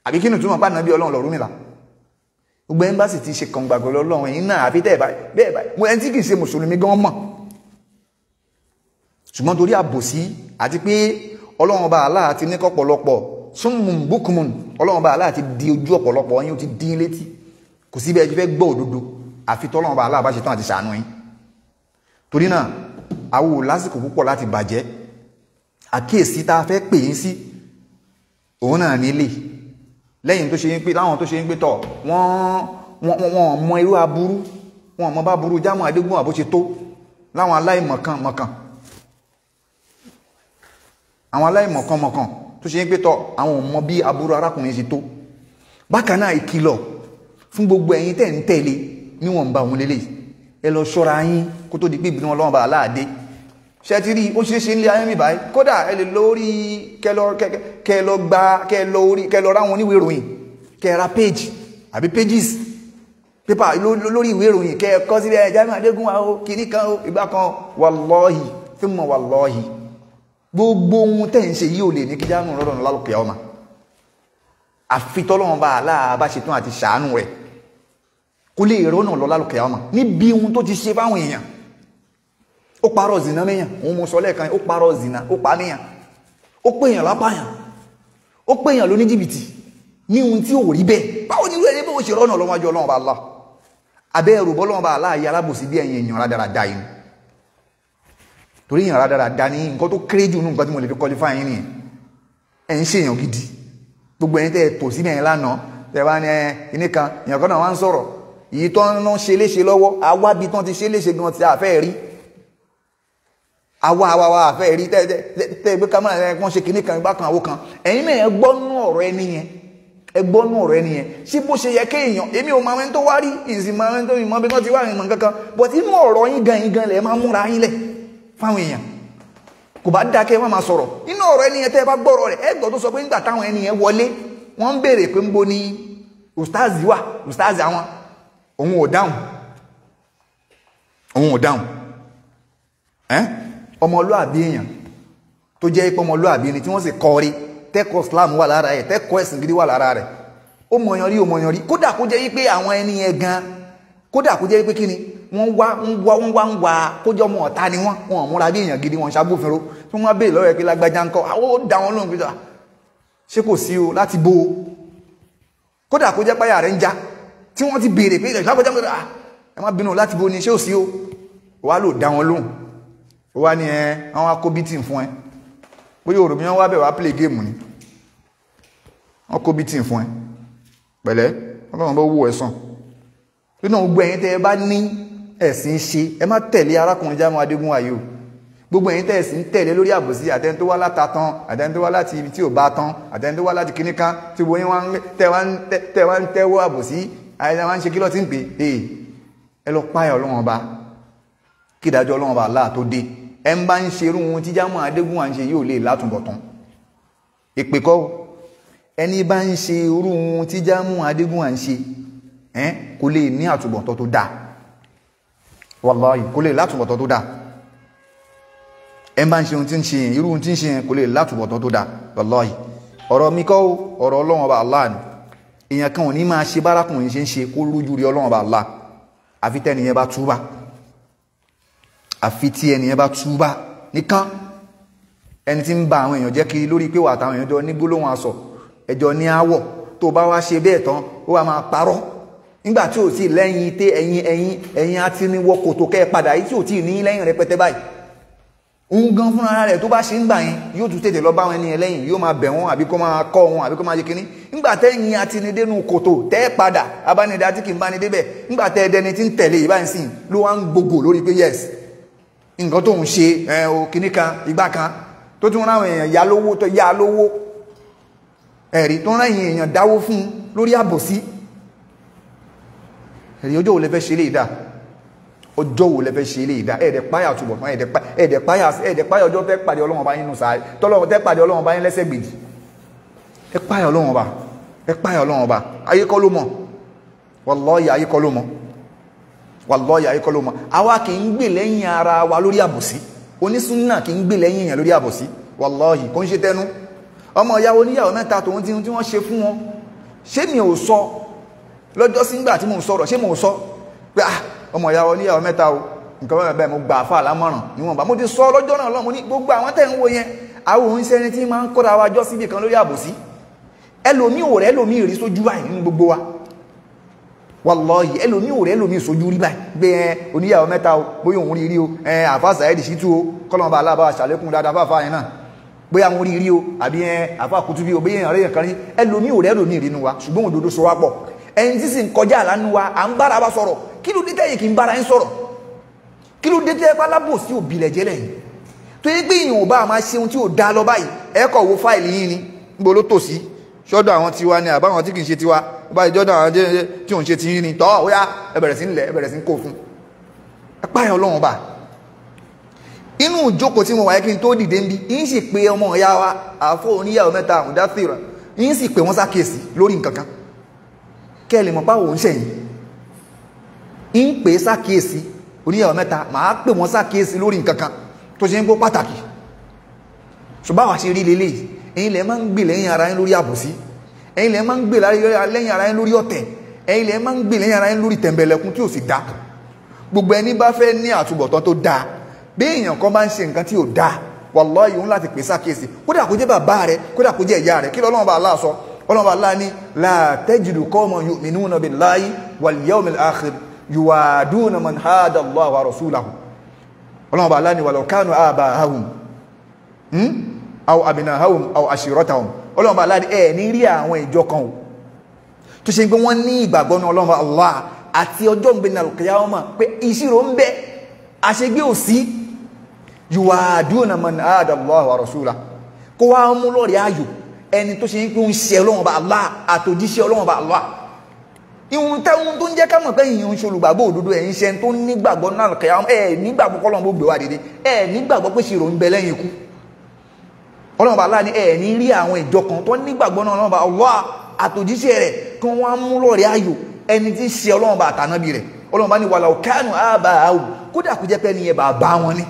Àbí kí ni túmọ̀ pa ànábì Ọlọ́run lọ̀rúnmìlà? Gbogbo ẹni bá sì ti ṣe kàngbàgbọ́ lọ́lọ́run ẹ̀yin náà àfi tẹ́ ẹ̀ báyìí bẹ́ẹ̀ báyìí mo ẹni tí kì í ṣe mùsùlùmí gan mọ̀. Ṣùgbọ́n torí àbòsí àti pé Ọlọ́run ọba Allah ti ní kọ́pọ̀lọpọ̀ summun bukmun, Ọlọ́run ọba Allah ti di ojú ọ̀pọ̀lọpọ̀ yín, ó ti dín létí, kò sí bẹ́ẹ̀ fẹ́ gbọ́ òdodo àfi tọ́lọ́run ọba Allah bá ṣe tán àti ṣàánú yín. Torí náà àwo lásìkò púpọ̀ láti bàjẹ́. Àkíyèsí tá a fẹ́ pè yín sí òun náà nílé lẹ́yìn tó ṣe yín pé láwọn tó ṣe yín pé tọ̀ wọ́n mọ irú aburú, wọ́n mọ bá burú Jamiu Adégúnwà bó ṣe tó láwọn aláìmọ̀kan mọ̀kan, àwọn aláìmọ̀kan mọ̀kan tó ṣe yín pé tọ̀ àwọn ò mọ bí aburú arákùnrin ṣe tó. Bákan náà ìkìlọ̀ fún gbogbo ẹ̀yin tẹ̀ ń tẹ̀lé níwọ̀nba òun lélẹ̀, ẹ lọ ṣọ́ra yín kó tó di pé ìbínú Ọlọ́run bá aláàdé. Ṣe ti rí ó ṣeé ṣe nílé ayé mi báyìí, kódà ẹ lè lórí kẹ lọ gba kẹ lọ orí kẹ lọ ráwọn oníwèé ìròyìn, kẹ ra page àbí pages pépà lórí ìwé ìròyìn kẹ kọ síbẹ̀ Jamiu Adégúnwà o, kìíní kan o, ìgbà kan, wàlọ́hì thumma wàlọ́hì gbogbo ohun tẹ̀ ń ṣe yìí ò lè ní kí Jamiu rọrùn lálùkẹ́ ọmọ àfi tọ́lọ́run bá aláà bá ṣetán àti ṣàánú rẹ̀ kó lè rọ́nà lọ lálùkẹ́ ọmọ níbi ohun tó ti ṣe fáwọn èèyàn. Ó parọ́ zina mẹ́yàn, òun mo sọ lẹ́ẹ̀kan, ó parọ́ zina, ó pa mẹ́yàn, ó pèèyàn lápáyàn, ó pèèyàn lóní jìbìtì ní ohun tí ò rí bẹ́ẹ̀. Báwo ni irú ẹni bó ṣe rọ́nà lọ́wọ́jú Ọlọ́run bá Allah? Abẹ́ ẹrù bọ́lọ́run bá Allah yẹ alábòsí bí ẹ̀yin èèyàn rádaràda yìí. Torí èèyàn rádaràda ní nǹkan tó kéré jù nínú nǹkan tí mo lè fi qualify yín nìyẹn. Ẹ̀ ń ṣe èèyàn gidi. Gbogbo ẹ̀yin tẹ́ ẹ tò sí mẹ́rin lánàá, tẹ́ bá ní ẹ kan, èèyàn kan náà wá ń sọ̀rọ̀. Èyí tó ń ṣe léṣe lọ́wọ́, awábi tán ti ṣe léṣe gan ti àfẹ́ rí. Àwa àfẹ́ rí tẹ́ gbé kámẹ́rà ẹ̀ kàn ṣe kinní kan ìgbà kan àwo kan. Ẹ̀yin náà ẹ gbọ́ nú ọ̀rọ̀ ẹni yẹn, ẹ gbọ́ nú ọ̀rọ̀ ẹni yẹn. Ṣé bó ṣe yẹ kéèyàn, èmi ò máa ń tó wá rí, ìsìn máa ń tó ìmọ̀ bí wọ́n ti wá ìmọ̀ kankan, but inú ọ̀rọ̀ yín gan yín gan lẹ̀ máa múra yín lẹ̀ fáwọn èèyàn. Kò bá dákẹ́ wọ́n máa sọ̀rọ̀. Inú ọ̀rọ̀ ẹni yẹn tẹ́ ẹ bá gbọ́rọ̀ rẹ̀, ẹ gbọ́ tó sọ pé nígbà táwọn ẹni yẹn wọlé, wọ́n ń béèrè pé ń bo ni ustazi wà, ustazi àwọn, òun ò dáhùn, òun ò dáhùn. Ọmọlúàbí èèyàn tó jẹ́ ipò ọmọlúàbí ni tí wọ́n sì kọ́ rí, tẹ́kọ̀ọ́ Islam wà lára ẹ̀, tẹ́kọ̀ọ́ ẹ̀sìn gidi wà lára rẹ̀, ó mọ̀yàn rí, ó mọ̀yàn rí. Kódà kó jẹ́ wípé àwọn ẹni yẹn gan, kódà kó jẹ́ wípé kí ni wọ́n wá ń wá ń wá ń wá, kó jẹ́ ọmọ ọ̀tá ni wọ́n, wọn ò múra bí èèyàn gidi, wọn ṣàgbófinró, tí wọ́n béèrè lọ́wọ́ ẹ̀ pé lágbájá ń kọ́, àwọn ó dá wọn lóhùn pé ṣé kò sí o láti bo o. Kódà kó jẹ́ páyà rẹ̀ ń já, tí wọ́n ti béèrè pé lágbájá ń kọ́, ẹ má bínú láti bo ni, ṣé ò sí o, wàá lò dá wọn lóhùn. Ó wá ní ẹ àwọn akó bítìn fún ẹ, bóyá òrò mi wọ́n wá bẹ̀ wá play game ni, wọ́n kó bítìn fún ẹ pẹ̀lẹ́, Ọlọ́run bá wò ẹ sàn. Nínú gbogbo ẹ̀yin tẹ́ ẹ bá ní ẹ̀sìn ṣe, ẹ má tẹ̀lé arákùnrin Jamiu Adégúnwà yìí o. Gbogbo ẹ̀yin tẹ́ ẹ̀sìn tẹ̀lé lórí àbòsí, àtẹni tó wá láta tán, àtẹni tó wá láti ibi tí ò bá tán, àtẹni tó wá láti kíní kan, tí gbogbo yín tẹ́ wá ń tẹ́wọ́ àbòsí, àyẹ̀dá wá ń ṣe kí ló ti ń pè é, ẹ lọ páyà Ọlọ́run ọba, kí ìdájọ́ Ọlọ́run ọba Allah tó dé. Ẹ ń bá ń ṣe irú ohun tí Jamiu Adégúnwà ń ṣe yóò lè látúbọ̀tán. Ìpè kọ́, ẹni bá ń ṣe irú ohun tí Jamiu Adégúnwà ń ṣe kò lè ní àtúbọ̀tán tó dáa. Wàláhì, kò lè látúbọ̀tán tó dáa. Ẹ bá ń ṣe ohun tí ń ṣe yẹn, irú ohun tí ń ṣe yẹn kò lè látúbọ̀tán tó dáa. Wàláhì, ọ̀rọ̀ mi kọ́, ọ̀rọ̀ Ọlọ́run ọba Allah ni. Èèyàn kan ò ní máa ṣe bárakùnrin ṣe ń ṣe kó lójú rí Ọlọ́run ọba Allah, àfi tẹ́niyẹn bá túbà, àfi tí ẹnìyẹn bá túbà nìkan. Ẹni tí ń ba àwọn èèyàn jẹ́ kiri lórí pé wà táwọn èèyàn jọ ní gbólóhùn asọ̀, ẹjọ́ ní àwọ̀, tó bá wá ṣe bẹ́ẹ̀ tán ó wá máa parọ́ nígbà tí ò tí lẹ́yìn tẹ ẹ̀yìn ẹ̀yìn ẹ̀yìn àti ní wọ kòtò kẹ́ ẹ padà yìí tí ò tí ní lẹ́yìn rẹpẹtẹ báyìí. Òun gan fúnra rẹ̀ tó bá ṣe ń gbà yẹn yóò tún tètè lọ bá wọn ẹni yẹn lẹ́yìn, yóò máa bẹ̀ wọ́n àbí kó máa kọ́ wọn àbí kó máa ṣe kínní. Nígbà tẹ́yìn àti ní dénú kòtò tẹ́ padà abánidá tí kì í bá ní débẹ̀, nígbà tẹ́ ẹdẹni tí ń tẹ̀lé ìbáyìí sìn ló wá ń gbogbo lórí pé yes, nǹkan tó ń ṣe ẹ o kìíní kan ìgbà kan tó tún ráwọn èèyàn yá lówó, tó yá lówó ẹ̀rí, tó rán èèyàn dáwó fún lórí àbòsí. Ẹ̀rí, ọjọ́ wo lẹ fẹ́ ṣe lè dá? Ọjọ́ wo lẹ fẹ́ ṣe lè dá? Ẹ̀ẹ́dẹ̀ páyà túbọ̀ tán, ẹ̀ẹ́dẹ̀ páyà ọjọ́ tẹ́ pàdé Ọlọ́run ọba yín nù sáà, tọ́lọ́run tẹ́ pàdé Ọlọ́run ọba yín lẹ́sẹ̀ gbèjì. Ẹ páyà Ọlọ́run ọba, ẹ páyà Ọlọ́run ọba. Ayé kọ́ ló mọ̀, wallahi ayé kọ́ ló mọ̀. Wallahi ayé kọ́ ló mọ. Àwa kì í gbè lẹ́yìn ara wa lórí àbòsí. Onísúnnà kì í gbè lẹ́yìn èèyàn lórí àbòsí. Wallahi kò ń ṣe tẹnu. Ọmọ ìyàwó oníyàwó mẹ́ta tòun tí wọ́n ṣe fún wọn, ṣé mi ò sọ lọ́jọ́ sígbà tí mò ń sọ̀rọ̀, ṣé mò ń sọ pé ah ọmọ ìyàwó oníyàwó mẹ́ta o, nǹkan bẹ́ẹ̀ bẹ́ẹ̀ mo gbà fà lámọ̀ràn níwọ̀nba. Mo ti sọ lọ́jọ́ náà lọ́mọ ní gbogbo àwọn tẹ̀ ń wo yẹn, àwọn òun ṣe ẹni tí máa ń kóra wa jọ síbi kan lórí àbòsí. Ẹlòmíì ò rẹ́ ẹlòmíì rí sójú báyìí nínú gbogbo wa. Wallahi ẹlòmíì ò rẹ́ ẹlòmíì sójú rí báyìí gbé ẹ oníyàwó mẹ́ta o, bóyá òun rí rí o, ẹ àfa Saheed Shittu o, kọ́lọ́mọba aláàbá ṣàlékún dáadáa fáfá yẹn náà, bóyá òun rí rí o, àbí ẹ àfa Kutubi o, bóyá èèyàn rẹ̀ kan rí. Ẹlòmíì ò rẹ́ ẹlòmíì rí nu wa, ṣùgbọ́n òdodo sọ wá pọ̀. Ẹni tí sì ń kọjá àlánú wa, à ń bára wa sọ̀rọ̀. Kí ló dé tẹ́yìn kì í bára yín sọ̀rọ̀? Kí ló dé tẹ́ pálábòsí òbílẹ̀ jẹ́ lẹ́yìn tó yẹ pé èèyàn ò bá máa ṣe ohun tí ò dá lọ báyìí? Ẹ kọ̀ wo fáìlì yín ni, níbo ló tò sí? Ṣọ́dọ̀ àwọn tiwa ni àbáwọn tí kì í ṣe tiwa? Bá ìjọ́dọ̀ àwọn tí òun ṣe ti yín ni tọ́, ó yá ẹ bẹ̀rẹ̀ sí ń lẹ̀, ẹ bẹ̀rẹ̀ sí ń kó fún. Ẹ páyà Ọlọ́run bá. Inú ìjókòó tí mo wáyé kí n tó dìde ń bí, yín sì pé ọmọ ìyá wa àfọ oníyàwó mẹ́ta Mudathir, yín sì pé wọ́n sákèsì lórí nǹkan kan kẹ́ ẹ lè mọ̀ báwo ń ṣẹ̀yìn. Ń pè é sákèsì oníyàwó mẹ́ta, màá pè wọ́n sákèsì lórí nǹkan kan tó ṣe ń kó pàtàkì. Ṣùgbọ́n àwa ṣe rí lélẹ́yìí, ẹ̀yin lẹ máa ń gbè lẹ́yìn ara yín lórí àbòsí, ẹ̀yin lẹ máa ń gbè lẹ́yìn ara yín lórí ọ̀tẹ̀, ẹ̀yin lẹ máa ń gbè lẹ́yìn ara yín lórí tẹ̀m̀bẹ̀lẹ̀kun tí ò sì dáa. Gbogbo ẹni bá fẹ́ ní àtúbọ̀tán tó dáa, bí èèyàn kan bá ń ṣe nǹkan tí ò dáa, wallahi òun láti pè sákèsì, kódà kó jẹ́ bàbá rẹ̀, kódà kó jẹ́ ìyá rẹ̀. Kí l'Ọlọ́run bá Allah sọ? Ọlọ́run bá Allah ní la tajidu qawman yu'minuna billahi wal yawmil akhir yuwaduna man hada Allah wa rasulahu. Ọlọ́run bá Allah ní walau kanu aba'ahum aw abnahum aw ashiratahum. Ọlọ́run bá Allah ní ẹ̀ ní rí àwọn ìjọ kan o tó ṣe pé wọ́n ní ìgbàgbọ́ ní Ọlọ́run bá Allah àti ọjọ́ ìgbéni al-qiyamah, pé ìṣirò ń bẹ, àṣegbé ò sí. Yuwaduna man hada Allah wa rasulahu, kó wá mú lọ́rẹ̀ ayò ẹni tó ṣe ń pé ń ṣe Ọlọ́run bá Allah àtòjíṣẹ́ Ọlọ́run bá Allah. Ìhun tẹ́hun tó ń jẹ́ ká mọ̀ pé ìhun ṣe olùgbàgbọ́ òdodo, ẹ̀ ń ṣe tó nígbàgbọ́ náà kẹ́yà, ẹ̀ nígbàgbọ́ kọ́lọ́run bó gbé wá dìde, ẹ̀ nígbàgbọ́ pé ṣìrò ń bẹ lẹ́yìn ikú. Ọlọ́run bá Allah ní ẹ̀ ní rí àwọn ìjọ kan tó nígbàgbọ́ náà Ọlọ́run bá Allah àtòjíṣẹ́ rẹ̀ kí wọ́n á mú lọ́rẹ̀ ayò ẹni tí ń ṣe Ọlọ́run bá àtànábì rẹ̀. Ọlọ́run bá ní walau kanu aba'ahum, kódà kó jẹ́ pé ẹni yẹn bàbá wọn ni.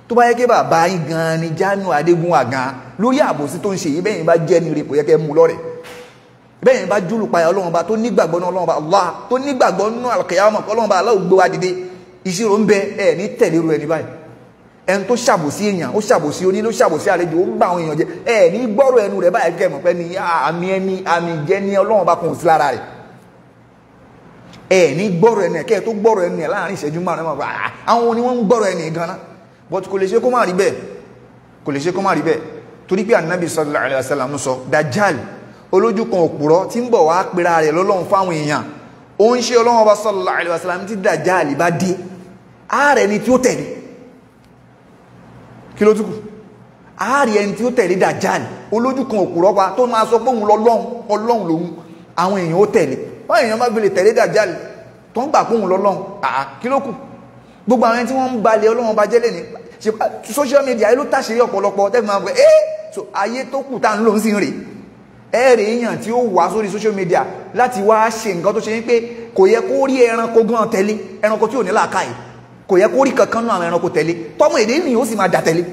Tó bá yẹ kí bàbá yín gan ni Jamiu Adégúnwà gan lórí àbòsí tó ń ṣe yìí, bẹ́yìn bá jẹ́ ní rí kò yẹ kẹ́ mú lọ́rẹ̀. Bẹ́yìn bá júlùpayà Ọlọ́run bá tó nígbàgbọ́ náà Ọlọ́run bá Allah tó nígbàgbọ́ nínú al-qiyamah, Ọlọ́run bá Allah gbé wa dìde, ìṣirò ń bẹ, ẹ̀ ní tẹ̀lé ru ẹni báyìí. Ẹni tó ṣàbòsí èèyàn, ó ṣàbòsí onílé, ó ṣàbòsí àlejò, ó ń bá àwọn èèyàn jẹ, ẹ ní gbọ́rọ̀ ẹnu rẹ̀ báyìí kẹ́ mọ̀ pé ní àmì ẹni àmì jẹ́ ní Ọlọ́run bá kùn sí lára rẹ̀. Ẹ ní gbọ́rọ̀ ẹnu ẹ̀ kẹ́ ẹ tó gbọ́rọ̀ ẹnu ẹ̀ láàrin ìṣẹ́jú márùn-ún, àwọn ni wọ́n ń gbọ́rọ̀ ẹnu gan-an. But kò lè ṣe kó má rí bẹ́ẹ̀, kò lè ṣe kó má rí bẹ́ẹ̀, torí pé Ànábì sallallahu alaihi wasallam sọ Dajjal olójú kan òpùrọ́ tí ń bọ̀ wá pera rẹ̀ lọ́lọ́run fáwọn èèyàn. Ó ń ṣe Ọlọ́run ọba sallallahu alaihi wasallam tí Dajjal bá dé, ààrẹ ni tí ó tẹ̀lé. Kí ló túkù? Ààrẹ ẹni tí ó tẹ̀lé Dajjal olójú kan òpùrọ́ pa tó máa sọ pé òun lọ́lọ́run, Ọlọ́run lòun, àwọn èèyàn ó tẹ̀lé. Wọ́n èèyàn bá fi lè tẹ̀lé Dajjal tó ń gbà pé òun lọ́lọ́run, àà kí ló kù? Gbogbo àwọn tí wọ́n ń balẹ̀ Ọlọ́run ba jẹ́ lẹ́ni social media ló tàṣírí ọ̀pọ̀lọpọ̀ tẹ́fì máa ń pẹ́ ẹ́ so ayé tó kù tá ń lò ń sìn rè é rè èèyàn tí ó wà sórí social media láti wá ṣe nǹkan tó ṣe ní pé kò yẹ kó rí ẹranko gan tẹ̀lé, ẹranko tí ò ní làákàyè kò yẹ kó rí kankan náà àwọn ẹranko tẹ̀lé, tọ́mọ èdè nìyí ó sì máa dà tẹ̀lé.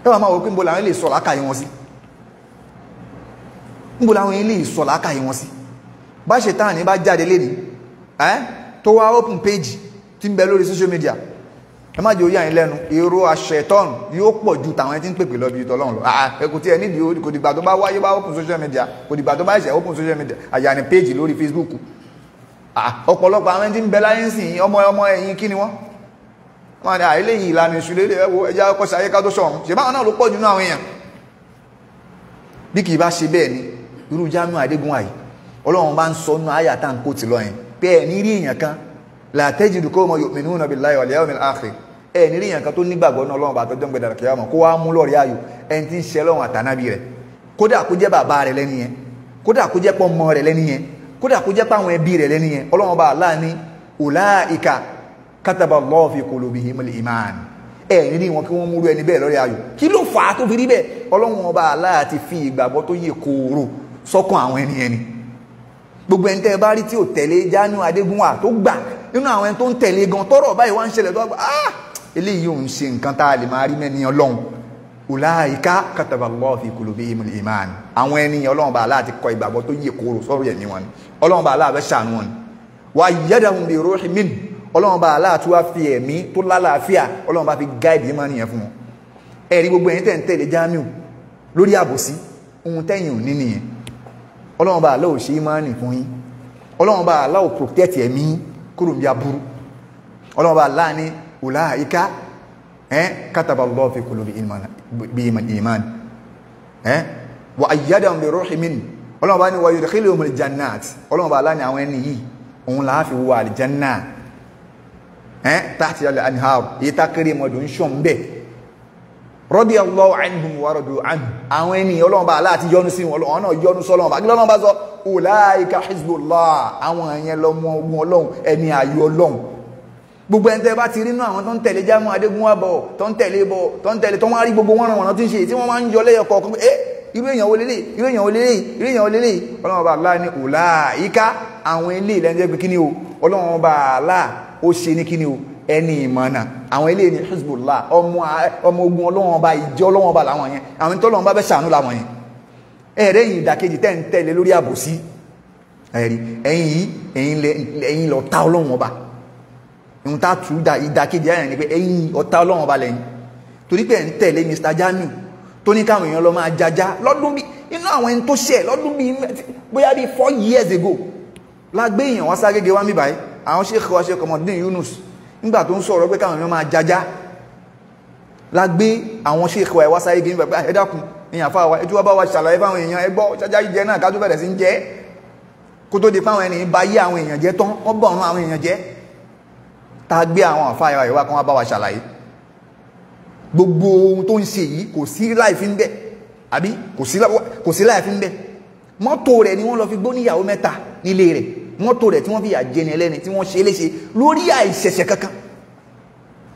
Ẹ wà máa wò pé níbo làwọn lè sọ làákàyè wọn sí, níbo làwọn lè sọ làákàyè wọn sí. Bá ṣe tán ní bá jáde lénìí ẹ́ tó wá open page tí ń bẹ lórí social media, ẹ má jẹ́ ó yà yín lẹ́nu, èrò àṣetọ́nù yóò pọ̀ ju tàwọn ẹni tí ń pèpè lọ bí tọ́lọ́run lọ. Ẹ kò tí ẹ nídìí, kò dìgbà tó bá wáyé bá open social media, kò dìgbà tó bá ṣe open social media àyàní page lórí Facebook. Ọ̀pọ̀lọpọ̀ àwọn ẹni tí ń bẹ láyé ń sìn ọmọ ọmọ ẹ̀yìn kí ni wọ́n wọ́n ní àìlè yìí ìlànà ìṣúlẹ̀ ẹ̀wọ̀ ẹja ọkọ̀ ṣayé ká tó sọ̀run ṣe báwọn náà ló pọ̀ jù náà àwọn èèyàn. Bí kì í bá ṣe bẹ́ẹ̀ ni irú Jamiu Adégúnwà yìí, Ọlọ́run bá ń sọ nínú àyà tá à ń kó tì lọ yẹn pé ẹ̀ ní rí èèyàn kan la tajidu qawman yu'minuna billahi wal yawmil akhir, ẹ̀ ní rí èèyàn kan tó nígbàgbọ́ náà Ọlọ́run bá tọ́jọ́ ń gbẹdàrà kíyàmọ̀ kó wá mú lọ́ọ̀rẹ́ ayò ẹni tí ń ṣe Ọlọ́run àtànábì rẹ̀, kódà kó jẹ́ bàbá rẹ̀ lẹ́ni yẹn, kódà kó jẹ́ pọ́nmọ rẹ̀ lẹ́ni yẹn, kódà kó jẹ́ páwọn ẹbí rẹ̀ lẹ́ni yẹn. Ọlọ́run bá Allah ní ulaika kataba Allahu fi qulubihimul iman, ẹ̀ ní wọn kí wọ́n múrú ẹni bẹ́ẹ̀ lọ́rẹ́ ayò. Kí ló fà á tó fi rí bẹ́ẹ̀? Ọlọ́run ọba Allah ti fi ìgbàgbọ́ tó yè kooro sọ́kàn àwọn ẹni ẹni. Gbogbo ẹni tẹ́ bá rí tí ò tẹ̀lé Jamiu Adégúnwà tó gbà nínú àwọn ẹni tó ń tẹ̀lé gan tọ́rọ̀ báyìí wá ń ṣẹlẹ̀ tó wá gbà ah eléyìí ò ń ṣe nǹkan tá a lè máa rí mẹ́ni Ọlọ́run. Ulaika kataballahu fi qulubihimul iman. Àwọn ẹni Ọlọ́run bá aláà ti kọ ìgbàgbọ́ tó yè kóró sọ́rọ̀ ẹ̀mí wọn ni. Ọlọ́run bá aláà fẹ́ ṣàánú wọn ni. Wa ayyadahum bi ruhin min. Ọlọ́run bá aláà tó wá fi ẹ̀mí tó lálàáfíà Ọlọ́run bá fi gáìdì ìmọ̀ nìyẹn fún wọn. Ẹ̀rí gbogbo ẹ̀yin tẹ̀ ń tẹ̀lé Jamiu lórí àbòsí ohun tẹ́yìn ò ní nìyẹn. Ọlọ́run bá aláà ò ṣe ìmánì fún yín. Ọlọ́run bá aláà ò protect ẹ̀mí kúrò ní aburú. Ọlọ́run bá aláà ní ulaika kataballahu fi qulubihim al-iman wa ayyadahum bi ruhin min. Ọlọ́run bá ní wa yudkhiluhumul jannat. Ọlọ́run bá aláà ní àwọn ẹni yìí òun là á fi wọ àlìjánná tahta al-anhar èyí tá kéré mọ́dún ṣọ̀ ń bẹ̀. Radiyallahu anhum wa radu anhu. Àwọn ẹni Ọlọ́run bá aláà ti yọ́nú sí wọn, ọ̀nà yọ́nú sọ́lọ́run bá kí lọ́lọ́run bá sọ ulaika hizbullah. Àwọn ẹ̀yẹn lọ́mọ ogun Ọlọ́run, ẹni ààyò Ọlọ́run. Gbogbo ẹni tẹ́ bá ti rínú àwọn tó ń tẹ̀lé Jamiu Adégúnwà bọ̀ tó ń tẹ̀lé bọ̀ tó ń tẹ̀lé tó wọ́n á rí gbogbo wọn ràn wọ́n tí ń ṣe tí wọ́n máa ń yọ lẹ́yọ kọ̀ọ̀kan pé irú èèyàn wo lélẹ̀, irú èèyàn wo lélẹ̀, irú èèyàn wo lélẹ̀. Ọlọ́run bá aláà ní ulaika àwọn ilé ìlẹ́njẹ́ pé kíni o, Ọlọ́run bá aláà ó ṣe ní kíni o, ẹni ìmọ̀nà. Àwọn ilé ní hizbullah, ọmọ ogun Ọlọ́run ọba, ìjọ Ọlọ́run ọba làwọn yẹn, àwọn tó Ọlọ́run bá fẹ́ ṣàánú làwọn yẹn. Ẹ̀rẹ́ yìí ìdàkejì tẹ́ ń tẹ̀lé lórí àbòsí, ẹ̀rí ẹ̀yin yìí ẹ̀yin lọ ta Ọlọ́run ọba. Ìhun tá tú ìdàkejì ẹ̀yìn ni pé ẹ̀yin ọ̀tá Ọlọ́run ọba lẹ́yìn, torí pé ẹ̀ ń tẹ̀lé Mr. Jamiu tó ní káwọn èèyàn lọ máa jaja lọ́dún bí inú àwọn ẹni tó ṣẹ̀ lọ́dún bí bóyá bí 4 years ago lágbé èèyàn wá ságége wá mí báyìí. Àwọn Sheikh wa Sheikh Ọmọdún Yunus nígbà tó ń sọ̀rọ̀ pé káwọn èèyàn máa jaja lágbé àwọn Sheikh wa wá ságége nígbà pé ẹ dákun èèyàn fáwa ẹ tí wọ́n bá wa ṣàlàyé fáwọn èèyàn ẹ gbọ́ jaja jíjẹ náà ká tó bẹ̀rẹ̀ sí ń jẹ kó tó di fáwọn ẹni bá yé àwọn èèyàn jẹ tán wọ́n bọ̀ ọ̀run àwọn èèyàn jẹ. Tá a gbé àwọn àfáà ìwà kan wá bá wa ṣàlàyé gbogbo ohun tó ń ṣe yìí kò sí láìfi ń bẹ, àbí kò sí láìfi ń bẹ. Mọ́tò rẹ̀ ni wọ́n lọ fi gbó níyàwó mẹ́ta nílé rẹ̀, mọ́tò rẹ̀ tí wọ́n fi yà jẹni ẹlẹ́ni tí wọ́n ṣe léṣe lórí àìṣẹ̀ṣẹ̀ kankan.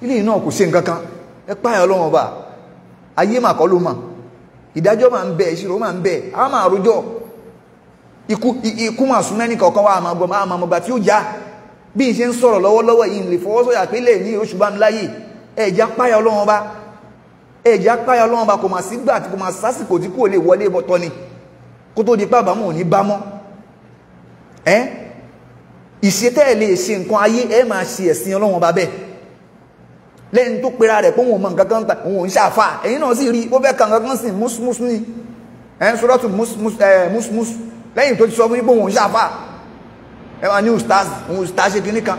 Ilé náà kò ṣe nǹkan kan. Ẹ páyà Ọlọ́run ọba, ayé mà kọ́ ló mà, ìdájọ́ máa ń bẹ, ìṣirò máa ń bẹ, a máa rojọ́. Ikú mà sún mẹ́ni kọ̀ọ̀kan wa àmọ́ àmọ́ tí ó já. Bí n ṣe ń sọ̀rọ̀ lọ́wọ́lọ́wọ́ yìí ń lè fọwọ́sọ̀yà pé lè ní oṣù bá mi láyè. Ẹ̀já páyà Ọlọ́run ọba, ẹ̀já páyà Ọlọ́run ọba. Kò mà sígbà tí kò mà sásìkò tí kò lè wọlé bọ́tọ́ ni kó tó di pé àbámọ̀ ò ní bá mọ́. Ẹ́ ìṣe tẹ́ ẹ̀ lè ṣe nǹkan ayé ẹ máa ṣe ẹ̀sìn Ọlọ́run ọba bẹ́ẹ̀. Lẹ́yìn tó pera rẹ̀ pé òun ò mọ nǹkan kan ta òun ò ń ṣàfà, ẹ̀yin náà sì rí bó fẹ́ kan nǹkan kan sì mùsùlùmí ni ẹ̀ ń sọ́dọ̀tù mùsùlùmí lẹ́yìn tó ti sọ fún yín pé òun ò ń ṣàfà, ẹ máa ní ustaz, òun ustaz ṣe kinní kan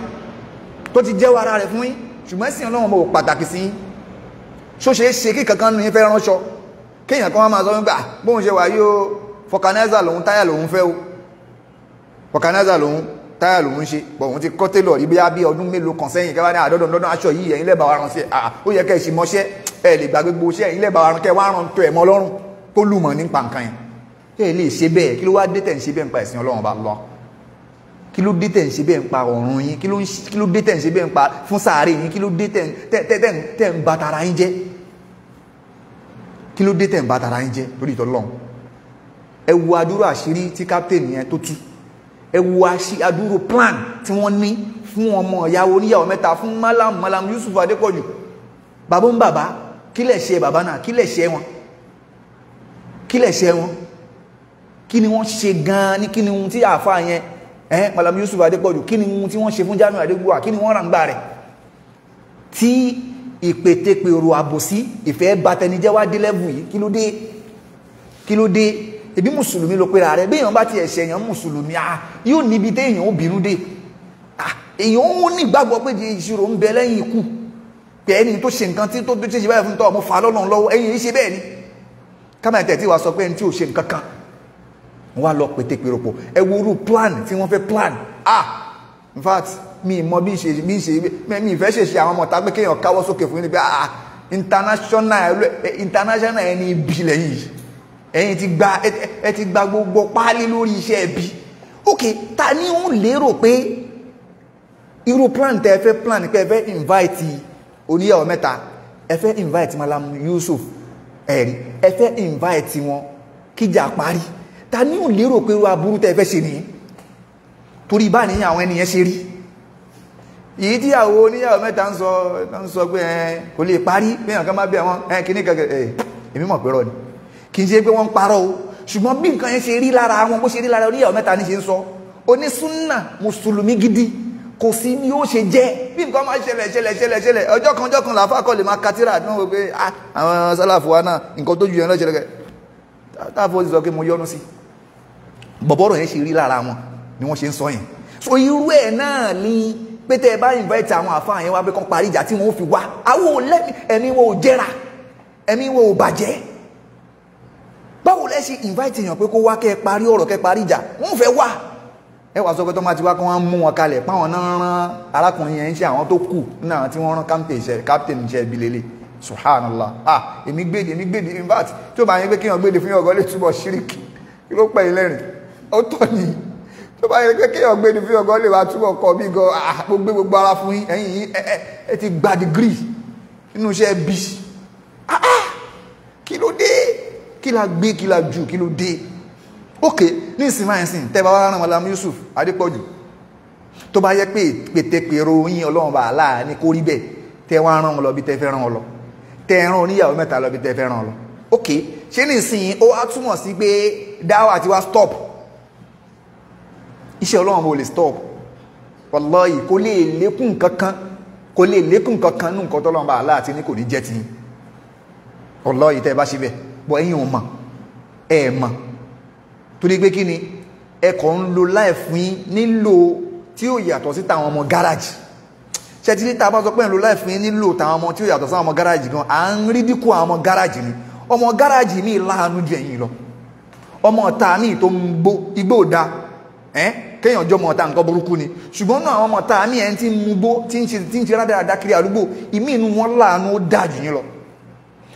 tó ti jẹ́wọ́ ara rẹ̀ fún yín. Ṣùgbọ́n ẹ̀sìn Ọlọ́run ọba ò pàtàkì sí yín. Ṣó ṣe é ṣe kí kankan nínú yín fẹ́ ránṣọ kéèyàn kan wá máa sọ fún gbà bóun ṣe wà yóò fọkànáìzà lòun táyà lòun fẹ́ o, fọkànáìzà lòun táyà lòun ṣe bọ̀ òun ti kọ́ télọ̀ rí bíyá bí ọdún mélòó kan sẹ́yìn kẹwàá ní àdọ́dọ̀ lọ́dún aṣọ yìí ẹ̀yin lẹ́bàá wa rán sí ẹ̀ ó yẹ kẹ́ ẹ̀ sì mọṣẹ́ ẹ̀ lè gbàgbé gbogbo iṣẹ́ ẹ̀yin lẹ́bàá wa rán kẹ́ wá rán tó ẹ̀ mọ́ lọ́rùn tó lùmọ̀ nípa nǹkan yẹn. Ẹ lè ṣe bẹ́ẹ̀. Kí ló wá dé tẹ̀ ń ṣe bẹ́ẹ̀ nípa ẹ̀sìn Ọlọ́run bá lọ? Kí ló dé tẹ̀ ń ṣe bẹ́ẹ̀ nípa ọ̀run yín? Kí ló dé tẹ̀ ń ṣe bẹ́ẹ̀ nípa fún sàárè yín? Kí ló dé tẹ̀ ń ba tara yín jẹ́? Kí ló dé tẹ̀ ń ba tara yín jẹ́ lórí ìtọ́lọ́run? Ẹ wo adúrú àṣírí tí captain yẹn tó tú, ẹ wo adúrú plan tí wọ́n ní fún ọmọ ìyàwó oníyàwó mẹ́ta fún Malam Yusuf Adépọ̀jù. Bàbá ń bàbá, kí lẹ̀ ṣe bàbá náà? Kí lẹ̀ ṣe wọn? Kí lẹ̀ ṣe wọn? Kí ni wọ́n ṣe gan-an ní kí ni ohun tí àáfàá yẹn Malam Yusuf Adépọ̀jù, kí ni ohun tí wọ́n ṣe fún Jamiu Adégúnwà? Kí ni wọ́n rà ń gbà rẹ̀ tí ìpètèpèrò àbòsí ìfẹ́ batẹnijẹ́ wá dé lẹ́vù yìí? Kí ló dé? Kí ló dé? Ebi mùsùlùmí ló pera rẹ̀. Bí èèyàn bá ti ẹ̀ṣẹ̀ èèyàn mùsùlùmí yóò níbi tí èèyàn ó bínú dé. Èèyàn ó ní ìgbàgbọ́ pé ìṣirò ń bẹ lẹ́yìn ikú, pé ẹni tó ṣe nǹkan tí tó ṣe báyìí fún tọ́ mo fà lọ́nà lọ́wọ́ ẹ̀yìn yìí ṣe bẹ́ẹ̀ ni. Kámẹ́rà tẹ̀ tí wàá sọ pé ẹni tí ò ṣe nǹkan kan wọ́n á lọ pètèpèrò pọ̀. Ẹ wo irú plan tí wọ́n fẹ́ plan. In fact mi mọ bí ṣe mi ìfẹ́ ṣèṣe àwọn ọmọ ta pé kéèyàn káwọ́ sókè fún yín ni pé international ẹni ibi lẹ́yìn yìí. Ẹ̀yin ti gba ẹ ti gba gbogbo páálí lórí iṣẹ́ ẹbí. Ok, ta ni ó ń lérò pé irú plan tẹ ẹ fẹ́ plan pé ẹ fẹ́ invite oníyàwó mẹ́ta, ẹ fẹ́ invite Malam Yusuf, ẹ̀rí ẹ fẹ́ invite wọn kíjà parí, ta ni ó lérò pé irú aburú tẹ ẹ fẹ́ ṣe nìyí? Torí bá ní àwọn ènìyàn ṣe rí. Èyí tí àwọn oníyàwó mẹ́ta ń sọ pé kò lè parí bí nǹkan má bẹ̀ wọ́n kíní kankan, èmi mọ̀ pé rọ ni. Kì í ṣe pé wọ́n ń parọ́ o, ṣùgbọ́n bí nǹkan yẹn ṣe rí lára wọn, bó ṣe rí lára oníyàwó mẹ́ta ní ṣe ń sọ. Onísúnnà mùsùlùmí gidi kò sí ní ó ṣe jẹ́ bí nǹkan máa ṣẹlẹ̀ ṣẹlẹ̀ ṣẹlẹ̀ ṣẹlẹ̀ ọjọ́ kan ọjọ́ kan làáfà kọ́ lè máa katira tí wọ́n wò pé àwọn sálàfù wa náà nǹkan tó ju yẹn lọ́ṣẹlẹ̀ táàfù ó ti sọ pé mo yọnu sí. Bọ̀bọ̀rọ̀ yẹn ṣe rí lára wọn ni wọ́n ṣe ń sọ yẹn. So irú ẹ̀ náà ni pé tẹ́ ẹ bá invite àwọn àfáà yẹn wá pé kán parí ìjà tí wọ́n fi wá, àwọn ò lẹ́mí, ẹ̀mí wọn ò jẹ́ra, ẹ̀mí wọn ò bàjẹ́. Báwo lẹ ṣe invite èèyàn pé kó wá kẹ́ parí ọ̀rọ̀ kẹ́ parí ìjà, wọ́n fẹ́ wá. Ẹ wá sọ pé tó máa ti wá kán wá mú wọn kalẹ̀ páwọn náà rán arákùnrin yẹn ń ṣe àwọn tó kù náà tí wọ́n rán captain iṣẹ́ ibi lélẹ̀. Subhanallah. Ah, èmi gbèdè, in fact tí ó bá yẹn pé kéèyàn gbèdè fún yàn gan lè túbọ̀ ṣíríkì, kí ló pẹ́ ilé rìn ó tọ́ ni. Tó bá yẹn pé kéèyàn gbèdè fún yàn gan lè wá túbọ̀ kọ bí gan, ah, mo gbé gbogbo ara fún yín, ẹ̀yin yìí ẹ ti gba degree nínú iṣẹ́ bí. Ah ah, kí ló dé? Kí la gbé, kí la jù, kí ló dé? Ok, ní ìsìn máa ń sìn tẹ́ bá wá rán Malam Yusuf Adépọ̀jù, tó bá yẹ pé pètèpèrò yín Ọlọ́run bá aláà ní kó rí bẹ́ẹ̀, tẹ́ wá rán wọn lọ bí tẹ́ fẹ́ rán wọn lọ, tẹ́ rán oníyàwó mẹ́ta lọ bí tẹ́ fẹ́ rán wọn lọ. Ok, ṣé ní ìsìn ó wá túmọ̀ sí pé dáwà ti wá stop? Iṣẹ́ Ọlọ́run bó lè stop. Wallahi kò lè lékún kankan, kò lè lékún kankan nù nǹkan tọ́lọ́run bá aláà ti ní kò ní jẹ́ ti yín. Wallahi tẹ́ bá ṣe bẹ́ẹ̀, bọ́ ẹ̀yin ò mọ̀, ẹ̀ mọ̀. Torí pé kí ni ẹkọ̀ ń lo láìfún yín nílò tí ó yàtọ̀ sí tàwọn ọmọ gáràjì. Ṣé tí tá a bá sọ pé ń lo láìfún yín nílò tàwọn ọmọ tí ó yàtọ̀ sáwọn ọmọ gáràjì gan, à ń rí dínkù àwọn ọmọ gáràjì ni. Ọmọ gáràjì míì láàánú ju ẹ̀yin lọ. Ọmọ ọ̀tá míì tó ń gbó igbó ò da, kéèyàn jọmọ ọ̀tá nǹkan burúkú ni. Ṣùgbọ́n náà àwọn ọmọ ọ̀tá míì ẹni tí ń mu gbó, tí ń ṣe rádaràda kiri àdúgbò, ìmíì inú wọn láàánú ó dáa jù yín lọ.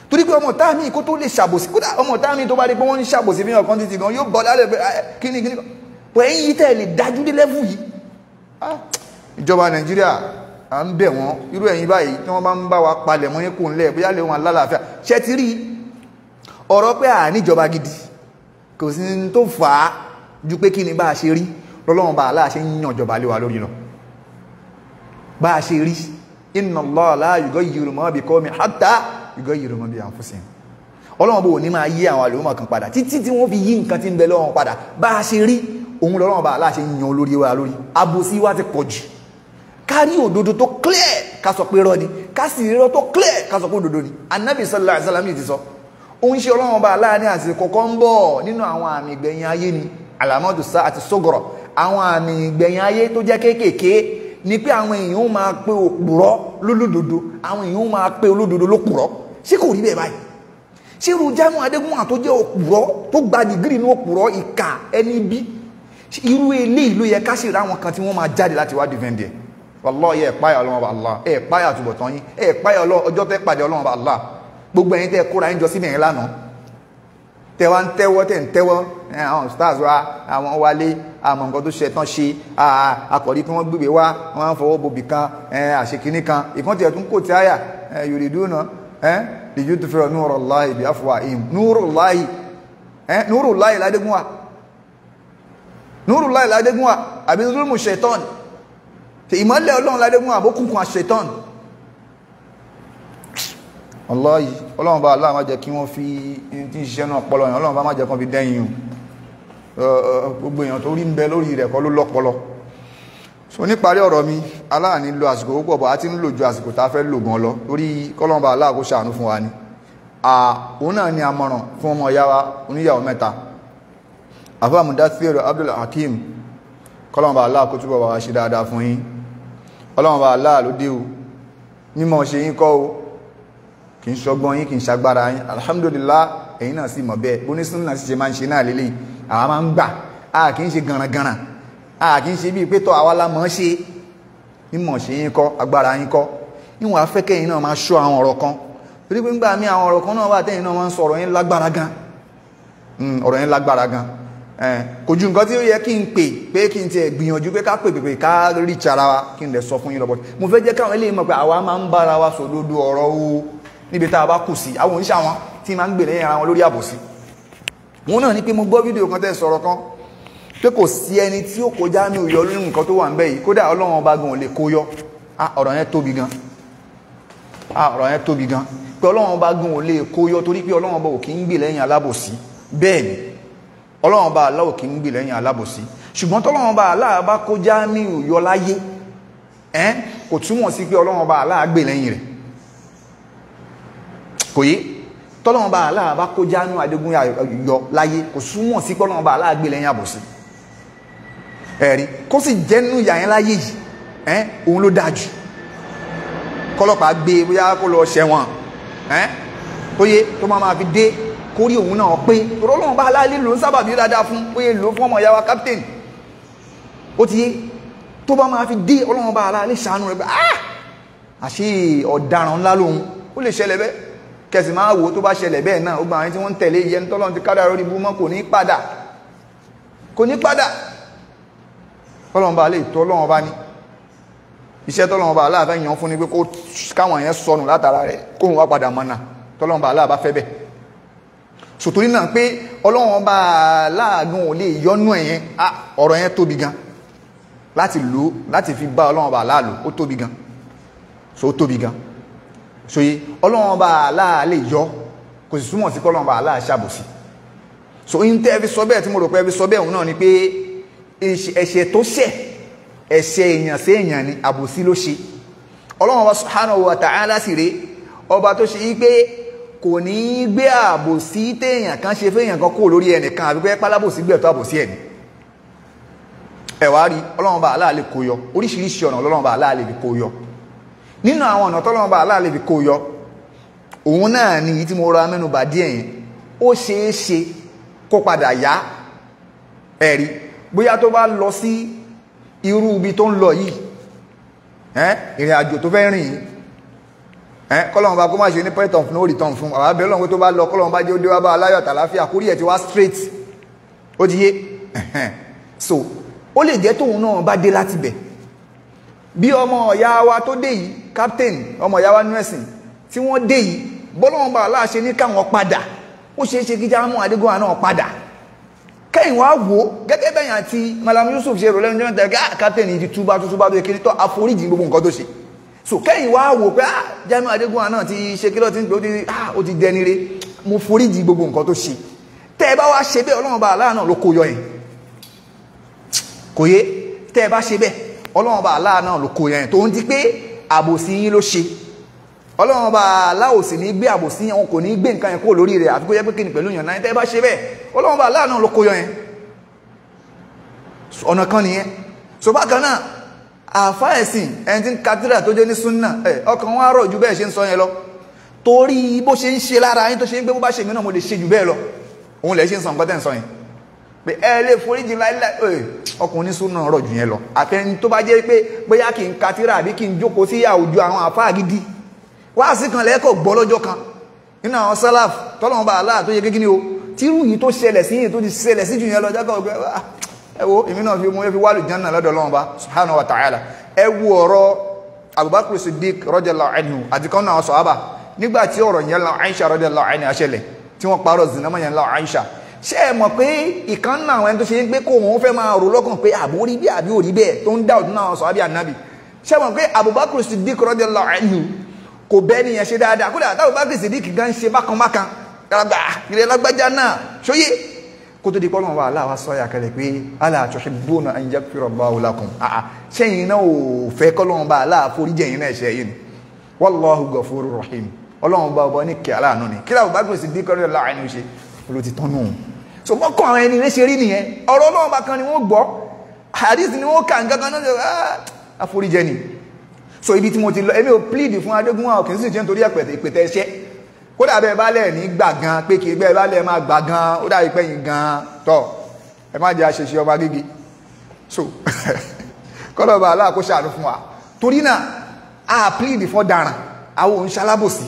Torí pé ọmọ táà míì kó tó lè ṣàbòsí, kódà ọmọ táà míì tó bá rí pé wọ́n ń ṣàbòsí fi hàn kan títí gan yóò bọ́ lálẹ́ pé kíní kíní kan pọ̀ ẹ̀yìn yìí tẹ̀ lè dájú dé lẹ́fù yìí. Ìjọba Nàìjíríà à ń bẹ̀ wọ́n, irú ẹ̀yin báyìí tí wọ́n bá ń bá wa palẹ̀ mọ́ yín kò ń lẹ̀ bóyá lè wọn lálàáfíà. Ṣé ti rí ọ̀rọ̀ pé à níjọba gidi kò sí ní tó fà á ju pé kí ni bá a ṣe rí lọ́lọ́run bá aláà ṣe ń yàn ìjọba lé wa lórí lọ. Bá a ṣe rí, inna Allaha la yughayyiru ma bi qawmin hatta yughayyiru ma bi anfusihim. Ọlọ́run bò ní máa yí àwọn àlùmọ̀ kan padà títí tí wọ́n fi yí nǹkan tí ń bẹ lọ́wọ́ padà. Bá a ṣe rí òun lọ́lọ́run bá aláà ṣe ń yan olórí wa lórí. Àbòsí wa ti pọ̀ jù. Ká rí òdodo tó clear ká sọ pé irọ́ ni, ká sì rí irọ́ tó clear ká sọ pé òdodo ni. Anabi sallallahu alaihi wasallam ti sọ, ó ń ṣe Ọlọ́run bá aláà ní àsìkò kan ń bọ̀ nínú àwọn àmì ìgbẹ̀yìn ayé ni, àlàmọ́dù sá àti sógọ̀rọ̀, àwọn àmì ìgbẹ̀yìn ayé tó jẹ́ kéékèèké ni pé àwọn èèyàn ó máa pe òpùrọ́ lólódodo, àwọn èèyàn ó máa pe olódodo lópùrọ́. Ṣé kò rí bẹ́ẹ̀ báyìí? Ṣé irú Jamiu Adégúnwà tó jẹ́ òpùrọ́, tó gba dìgírì ní òpùrọ́ ìkà ẹni bí, irú eléyìí ló yẹ ká sì rá àwọn kan tí wọ́n máa jáde láti wá defend ẹ̀? Wallahi ẹ̀ páyà Ọlọ́run bá Allah, ẹ̀ páyà àtúbọ̀tán yín, ẹ̀ páyà ọjọ́ tẹ́ pàdé Ọlọ́run bá Allah. Gbogbo ẹ̀yin tẹ́ kóra yín jọ síbẹ̀ yẹn lánàá, tẹ́ wá ń tẹ́wọ́, tẹ́ ń tẹ́wọ́, àwọn stars wa, àwọn wálé, àmọ́ nǹkan tó ṣe tán ṣe, akọ̀rí kí wọ́n gbígbé wá, wọ́n á fọwọ́ bobì kan, àṣekínní kan, ìkan tiẹ̀ tún kò tí àyà, yuriduna liyutfi'u nurallahi bi afwahihim. Nurullahi, Nurullahi ládégúnwà, Nurullahi ládégúnwà, àbí zulmu shaitan, ìmọ́lẹ̀ Ọlọ́run ládégúnwà, àbókùnkùn àṣetán. Wallahi, Ọlọ́run bá Allah má jẹ́ kí wọ́n fi tí ń ṣiṣẹ́ náà pọlọ yẹn, Ọlọ́run bá má jẹ́ kán fi dẹ́yìn o. Gbogbo èèyàn tó rí ń bẹ lórí rẹ̀ kọ́ ló lọ́pọlọ. So níparí ọ̀rọ̀ mi, Allah ní lo àsìkò púpọ̀ bọ̀, a ti ń lò ju àsìkò tá a fẹ́ lò gan lọ, torí kọ́lọ́run bá Allah kó ṣàánú fún wa ni. Òun náà ni àmọ̀ràn fún ọmọ ìyá wa oníyàwó mẹ́ta, Àfáà Mudathir Abdul Hakeem, kọ́lọ́run bá Allah kó túbọ̀ bá wa ṣe dáadáa fún yín. Ọlọ́run bá Allah ló dé o, mímọ̀ ṣe yín kọ́ o, kì í ṣọgbọ́n yín, kì í ṣagbára yín. Alhamdulillah, ẹ̀yin náà sì mọ̀ bẹ́ẹ̀, onísúnnà sì ṣe máa ń ṣe náà lélẹ́yìn, àwa máa ń gbà, a kì í ṣe gànràngànrà, a kì í ṣe bíi pé tọ́ àwa la mọ̀ ọ́n ṣe. Mímọ̀ ṣe yín kọ́, agbára yín kọ́. Níwọ̀n afẹ́kẹ́yìn náà máa ṣọ́ àwọn ọ̀rọ̀ kan, torí pé ńgbà mí àwọn ọ̀rọ̀ kan náà wà tẹ́yìn náà máa ń sọ ọ̀rọ̀ yín lágbára gan, ọ̀rọ̀ yín lágbára gan. Kò ju nǹkan tí ó yẹ kí n pè pé kí n tiẹ̀ gbìyànjú pé ká pè pè ká rí ara wa kí n lè sọ fún yín lọ́bọ̀. Mo fẹ́ jẹ́ káwọn eléyìí mọ̀ pé àwa máa ń bára wa sòdodo ọ̀rọ̀ o níbi tá a bá kù sí. Àwọn oníṣẹ́ àwọn tí máa ń gbè lẹ́yìn ara wọn lórí àbòsí. Wọn náà ní pé mo gbọ́ fídíò kan tẹ́ sọ̀rọ̀ kan, Pé kò sí ẹni tí ó kó Jamiu yọ lórí nǹkan tó wà ń bẹ̀ yìí, kódà Ọlọ́run ọba gan ò lè kó yọ. Ọ̀rọ̀ yẹn tóbi gan. Ọ̀rọ̀ yẹn tóbi gan. Pé Ọlọ́run ọba gan ò lè kó yọ torí pé Ọlọ́run ọba ò kí ń gbè lẹ́yìn alábòsí. Bẹ́ẹ̀ ni, Ọlọ́run ọba Allah ò kí ń gbè lẹ́yìn alábòsí. Ṣùgbọ́n tọ́lọ́run ọba Allah bá kó Jamiu yọ láyé, kò túmọ̀ sí pé Ọlọ́run ọba Allah gbè lẹ́yìn rẹ̀. Kò yé? Tọ́lọ́run ọba Allah bá kó Jamiu Adégúnwà yọ láyé, kò túmọ̀ sí pé Ọlọ́run ọba Allah gbè lẹ́yìn àbòsí. Ẹ̀rí kó sì jẹ́nu ìyà yẹn láyé yìí, òun ló dáa jù. Kọ́lọ́pàá gbé bóyá kó lọ ṣẹ̀wọ̀n, ó yé tó máa fi dé kórí òun náà pé torí Ọlọ́run bá aláàlẹ́ ló ń sábà bí dáadáa fún, ó yé lò fún ọmọ ìyá wa captain. Ó ti yé tó bá máa fi dé Ọlọ́run bá aláàlẹ́ ṣàánú rẹ̀ pé àṣé ọ̀daràn ńlá lòun, ó lè ṣẹlẹ̀ bẹ́ẹ̀. Kẹsì máa wò ó tó bá ṣẹlẹ̀ bẹ́ẹ̀ náà, ó gba àwọn tí wọ́n ń tẹ̀lé ìyẹn tọ́lọ́run ti kádàrá lórí ibú mọ́, kò ní padà, kò ní padà. Tọ́lọ́run bá lè tọ́ Ọlọ́run bá ní iṣẹ́ tọ́lọ́run bá aláàfẹ́ yàn fún ni pé kó káwọn yẹn sọnù látara rẹ̀ kóhun wá padà mọ̀nà tọ́lọ́run bá aláàbá fẹ́ bẹ̀. Sòtórí náà pé Ọlọ́run bá aláàgùn ò lè yọnú ẹ̀ yẹn, ọ̀rọ̀ yẹn tóbi gan láti lò láti fi bá Ọlọ́run bá aláàlò, ó tóbi gan. So ó tóbi gan. Soye Ọlọ́run bá aláà lè yọ, kò sì túmọ̀ sí pé Ọlọ́run bá aláà ṣàbòsí. So ohun tẹ́ ẹ fi sọ bẹ́ẹ̀ tí mo rò pé ẹ fi sọ bẹ́ẹ̀ òun náà ni pé ẹ̀ṣẹ̀ tó ṣẹ̀, ẹ̀ṣẹ̀ èèyàn sí èèyàn ni, àbòsí ló ṣe. Ọlọ́run wa subhanahu wa ta'ala sì rèé ọba tó ṣe yí pé kò ní í gbé àbòsí téèyàn kan ṣe fẹ́yàn kan kúrò lórí ẹnìkan, àbí pé pálábòsí gbẹ̀tọ́ àbòsí ẹ̀ ni. Ẹ wá rí Ọlọ́run bá Allah lè kó yọ, oríṣiríṣi ọ̀nà Ọlọ́run bá Allah lè fi kó yọ. Nínú àwọn ọ̀nà tọ́lọ́run bá Allah lè fi kó yọ, òun náà ni èyí tí mo ra mẹ́nu bà díẹ̀ yẹn, ó ṣeé ṣe kó padà yá. Ẹ̀rí bóyá tó bá lọ sí irú ibi tó ń lọ yìí, ìrìn àjò tó fẹ́ rìn yìí, kọ́lọ́run bá kó má ṣe ní point of no return fún àwọn abẹ́ Ọlọ́run tó bá lọ, kọ́lọ́run bá jẹ́ ó dé wá bá aláyọ̀ tàlàáfíà, kórí ẹ̀ ti wá straight, ó ti yé. So ó lè jẹ́ tóun náà bá dé láti bẹ̀ bí ọmọ ìyá wa tó dé yìí, captain ọmọ ìyá wa nú ẹ̀sìn tí wọ́n dé yìí, bọ́lọ́run bá Allah ṣe ní káwọn padà, ó ṣeé ṣe kí Jamiu Adégúnwà náà padà. Kẹ́yìn wá wò gẹ́gẹ́ bẹ́yìn àti Malam Yusuf ṣe rò lẹ́nu jẹ́ mẹ́ta, captain yìí ti túbá tó túbá tó yẹ kí ní tọ́ àforíjì gbogbo nǹkan tó ṣe. So kẹ́yìn wá wò pé Jamiu Adégúnwà náà ti ṣe kí ló ti ń gbé, ó ti dẹni re, mo foríjì gbogbo nǹkan tó ṣe. Tẹ́ ẹ bá wá ṣe bẹ́ẹ̀, Ọlọ́run bá Allah náà ló kó yọ yẹn. Kò yé? Tẹ́ ẹ bá ṣe bẹ́ẹ̀, Ọlọ́run bá Allah náà ló kó yọ yẹn, tó ń di pé àbòsí yín ló ṣe. Ọlọ́run bá Allah ò sì ní gbé àbòsí yẹn, wọn kò ní gbé nǹkan yẹn kúrò lórí rẹ̀, àfi kó yẹ pé kí ni pẹ̀lú yàn náà. Tẹ́ ẹ bá ṣe bẹ́ẹ̀, Ọlọ́run bá Allah náà ló kó yọ yẹn. Ọ̀nà kan nìyẹn. So bákan náà, àfá ẹ̀sìn ẹni tí ń ka tírà tó jẹ́ ní súnà, ọkàn wọn á rọ̀ ju bẹ́ẹ̀ ṣe ń sọ yẹn lọ, torí bó ṣe ń ṣe lára yín tó ṣe ń gbé bó bá ṣe mí náà mo lè ṣe jù bẹ́ẹ̀ lọ, òun lè ṣe ń sọ nǹkan tẹ́ ń sọ yẹn pé ẹ lè foríjì láíláí. Ọkùnrin súnà rọ̀ jù yẹn lọ. Àfẹni tó bá jẹ́ pé bóyá kì í ka tírà àbí kì í jókòó sí àwùjọ àwọn àfáà gidi, wáàsí kan lẹ́kọ̀ọ́ gbọ́ lọ́jọ́ kan nínú àwọn sálàf tọ́lọ́run bá Allah tó yẹ kékeré o, tírú yìí tó ṣẹlẹ̀ sí yìí tó ti ṣẹlẹ̀ sí jù yẹn lọ, jákọ̀ ọgbẹ́ ẹ wo èmi náà fi mú fi wá lùjánà lọ́dọ̀ Ọlọ́run bá subhanahu wa ta'ala. Ẹ wo ọ̀rọ̀ Abubakar Siddiq radiyallahu anhu àti kan náà sọ̀hábà nígbà tí ọ̀rọ̀ yẹn lọ Aisha radiyallahu anha ṣẹlẹ̀ tí wọ́n parọ́ zinamọ́ yẹn lọ Aisha. Ṣé ẹ mọ̀ pé ìkan náà àwọn ẹni tó ṣe ń pé kó òun fẹ́ máa rò lọ́kàn pé àbó rí bí àbí òrí bẹ́ẹ̀ tó ń dá òtún náà sọ̀hábì ànábì. Ṣé ẹ mọ̀ pé Abubakar Siddiq radiyallahu anhu kò bẹ́ẹ̀ nìyẹn ṣe dáadáa, kódà Abubakar Siddiq gan ṣe bákan bákan ìrẹ́ lágbájá náà ṣóyè kó tó di pọ́lọ́wọ́ wa Allah wá sọ́yà kẹlẹ̀ pé ala tuhibbuna an yaghfira Allahu lakum, ṣẹ́yìn náà ò fẹ́ kọ́lọ́wọ́n bá Allah foríjì ẹ̀yin náà ẹ̀ṣẹ̀ yìí ni, wallahu ghafurur rahim, ọlọ́wọ́n bá ọba ní kí aláàánú ni. Kí láwọn bá gbèsè dín kọ́lọ́ láàánú ṣe ló ti tán nù. So mọ́kàn àwọn ẹni rẹ̀ ṣe rí nìyẹn, ọ̀rọ̀ ọlọ́wọ́n bá kan ni wọ́n gbọ́, hadith ni wọ́n kà nǹkan kan náà àforíjì ni. So ibi tí mo ti lọ, èmi ò plead fún Adégúnwà kì í sì jẹ́ nítorí ìpètè ẹ̀ṣẹ̀, kódà bẹ́ẹ̀ bá lẹ̀ ní gbà gan pé kì í bẹ́ẹ̀ bá lẹ̀ máa gbà gan, ó dàbí pé yín gan tọ̀ ẹ má jẹ́ àṣeṣe ọba gígí. So kọ́lọ́ba Allah kó ṣàánú fún wa. Torí náà a plead fún ọ̀daràn, àwọn òun ṣe alábòsí,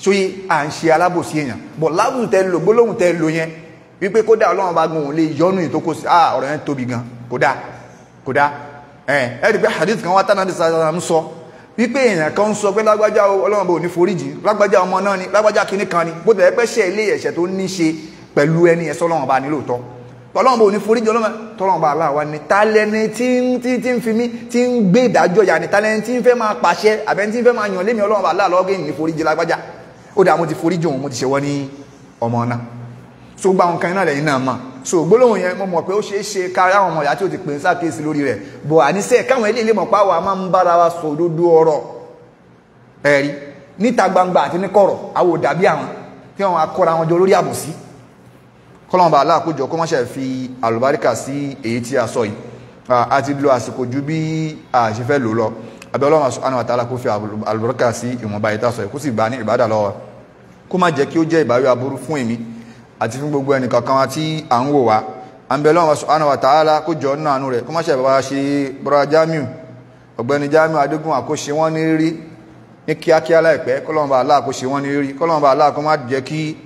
ṣóyè à ń ṣe alábòsí èèyàn, bọ̀ láwùjọ tẹ lò gbólóhùn tẹ lò yẹn wípé kódà Ọlọ́run bá gun òun lè yọnu yìí tó kó sí, ọ̀rọ̀ yẹn tóbi gan, kódà kódà ẹ ẹ rí pé hadith kan wá tánà bí sàlám sọ wípé èèyàn kan ń sọ pé lágbájá Ọlọ́run bò ní foríjì, lágbájá ọmọ náà ni, lágbájá kinní kan ni, bó tẹ̀ pẹ́ ṣe ilé ẹ̀ṣẹ̀ tó ní ṣe pẹ̀lú ẹni ẹ̀sọ́ Ọlọ́run bá ní lóòótọ́. Ọlọ́run bò ní foríjì Ọlọ́run tọ́lọ́run bá aláwa ni tálẹ́ni tí ń fi mí tí ń gbé ìdájọ́ yà ni tálẹ́ni tí ń fẹ́ máa pàṣẹ àbẹ́ni tí ń fẹ́ máa yàn lémi Ọlọ́run bá aláà lọ́wọ́ ní foríjì lágbájá. Ó dà, mo ti foríjì òun, mo ti ṣe wọ́n ní ọmọ náà. So gba àwọn kan náà lẹ́yìn náà mà. So gbólóhùn yẹn mo mọ̀ pé ó ṣeé ṣe kárí àwọn ọmọ ìyá tí ó ti pè ń sákèésí lórí rẹ̀, bọ̀ àníṣe káwọn ilé ilé mọ̀ pa wà máa ń bára wa sọ òdodo ọ̀rọ̀ ẹ̀rí níta gbangba àti ní kọ̀rọ̀. Àwọn ò dàbí àwọn tí wọ́n akọ́ra wọn jọ lórí àbòsí. Kọ́lọ́mọba aláàkójọ kó má ṣe fi àlùbáríkà sí èyí tí a sọ yìí. A ti lo àsìkò ju bí a ṣe fẹ́ lò lọ. Abẹ́ Ọlọ́run subhanahu wa ta'ala kó fi àlùbáríkà sí ìwọ̀nba ìta sọ yìí, kó sì gbà ní ìbádà lọ́wọ́, kó má jẹ́ kí ó jẹ́ ìbáwí aburú fún èmi àti fún gbogbo ẹnì kankan wa tí à ń wò wá. À ń bẹ Ọlọ́run subhanahu wa ta'ala kó jọ nínú àánú rẹ̀, kó má ṣe bàbá ṣe bọ́ra Jamiu, ọ̀gbẹ́ni Jamiu Adégúnwà, kó ṣe wọ́n ní rírí ní kíákíá láìpẹ́. Kọ́lọ́mọba aláà kó ṣe wọ́n ní rírí, kọ́lọ́mọba aláà kó má jẹ́ kí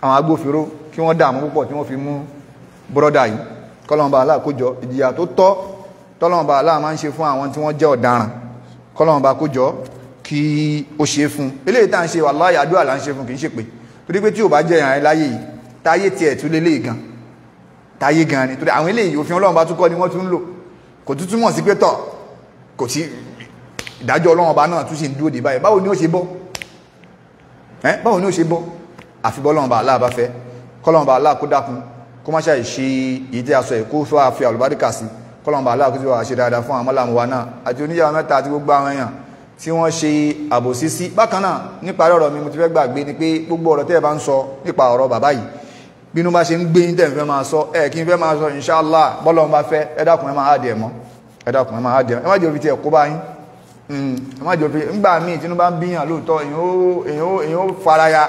àwọn agbófinró kí wọ́n dààmú púpọ̀ tí wọ́n fi mú bọ́rọ́dà yìí. Kọ́lọ́mọba aláà kó jọ ìjìyà tó tọ́ tọ́lọ́mọba aláà máa ń ṣe fún àwọn tí wọ́n jẹ́ ọ̀daràn, kọ́lọ́mọba kó jọ kí ó ṣe fún. Eléyìí tá à ń ṣe wàláhì àdúrà là ń ṣe fún, kì í ṣe pé torí pé tí ò bá jẹ́ ìyàn láyé yìí táyé tiẹ̀ tún lélẹ́yìí gan, táyé gan ni, torí àwọn eléyìí òfin Ọlọ́run bá tún kọ́ ni wọ́n tún ń lò. Kò tún túmọ̀ sí pé tọ̀ kò sí ìdájọ́ Ọlọ́run ọba náà tún sì ń dúró dé báyìí. Báwo ni ó ṣe bọ́? Báwo ni ó ṣe bọ́? Àfi bọ́ Ọlọ́run bá aláà bá fẹ́. Kọ́lọ́run bá aláà kó dákun kó má ṣàì ṣe èyí tí a sọ yìí, kó fẹ́ fi àlùbáríkà sí. Kọ́lọ́run bá aláà kó sì wá ṣe dáadáa fún àwọn mọ́làmú wa náà àti oníyàwó mẹ́ta àti gbogbo àwọn èèyàn tí wọ́n ṣe àbòsí sí. Bákan náà, nípa ọ̀rọ̀ mi mo ti fẹ́ gbàgbé ni pé gbogbo ọ̀rọ̀ tẹ́ ẹ bá ń sọ nípa ọ̀rọ̀ bàbá yìí, bínú bá ṣe ń gbé yín tẹ́ ń fẹ́ máa sọ, ẹ kí n fẹ́ máa sọ inṣáàlá bọ́lọ́run bá fẹ́. Ẹ dákun, ẹ máa hàdì ẹ̀ mọ́, ẹ dákun, ẹ máa hàdì ẹ̀, ẹ má jẹ́ òfin tiẹ̀ kó bá yín. Ẹ má jẹ́ òfin ńgbà míì tínú bá ń bíyàn lóòótọ́, èèyàn ó faraya,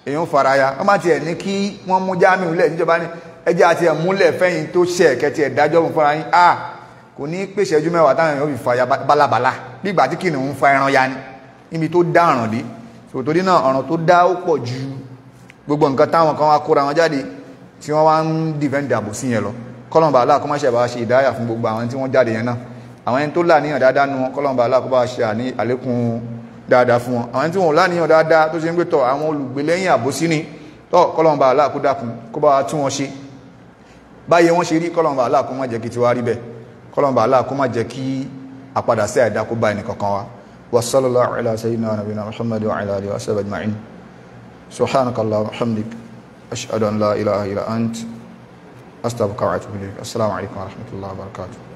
èèyàn ó faraya. Wọ́n má tiẹ̀ ní kí wọ́n mú Jamiu lẹ̀ níjọba ní ẹjẹ́ àti ẹ̀múlẹ̀ fẹ́yìn tó ṣẹ̀ kẹ́tì ẹ̀ dájọ́ fún fúnra yín. A kò ní pèsè ẹjú mẹ́wàá táwọn èèyàn fi fàya bálabàla bí ìgbà tí kìnìún ń fa ẹran ya ni níbi tó dá ọ̀ràn dé. Torí náà ọ̀ràn tó dá ó pọ̀ ju gbogbo nǹkan táwọn kan wá kóra wọn jáde tí wọ́n wá ń dìfẹ́ǹdì àbòsí yẹn lọ. Kọ́lọ́mbà aláà kó má ṣe bá ṣe ìdáyà fún gbogbo àwọn tí wọ́n jáde yẹn náà. Àwọn ẹni tó láníyàn dáadáa nu wọn, kọ́lọ́mbà aláà kó bá ṣe àní àlékún dáadáa fún wọn. Àwọn ẹni tí wọn ò láníyàn dáadáa tó ṣe ń gbé tọ̀ àwọn olùgbé lẹ́yìn àbòsí ni tọ́, kọ́lọ́mbà aláà kó dákun kó bá tún wọn ṣe báyé wọn ṣe rí. Kọ́lọ́mbà aláà kó má jẹ́ kí tiwa rí bẹ́ẹ̀. Kọ́lọ́mbà aláà kó má jẹ́ kí àpadà sí àìdá kó bá ẹnì kankan wa. Wa sallallahu ala sayyidina nabiyina Muhammad wa ala alihi wa sahbihi ajma'in. Subhanaka Allahumma wa hamdik, ashhadu an la ilaha illa ant, astaghfiruka wa atubu ilayk. Assalamu alaikum wa rahmatullahi wa barakatuh.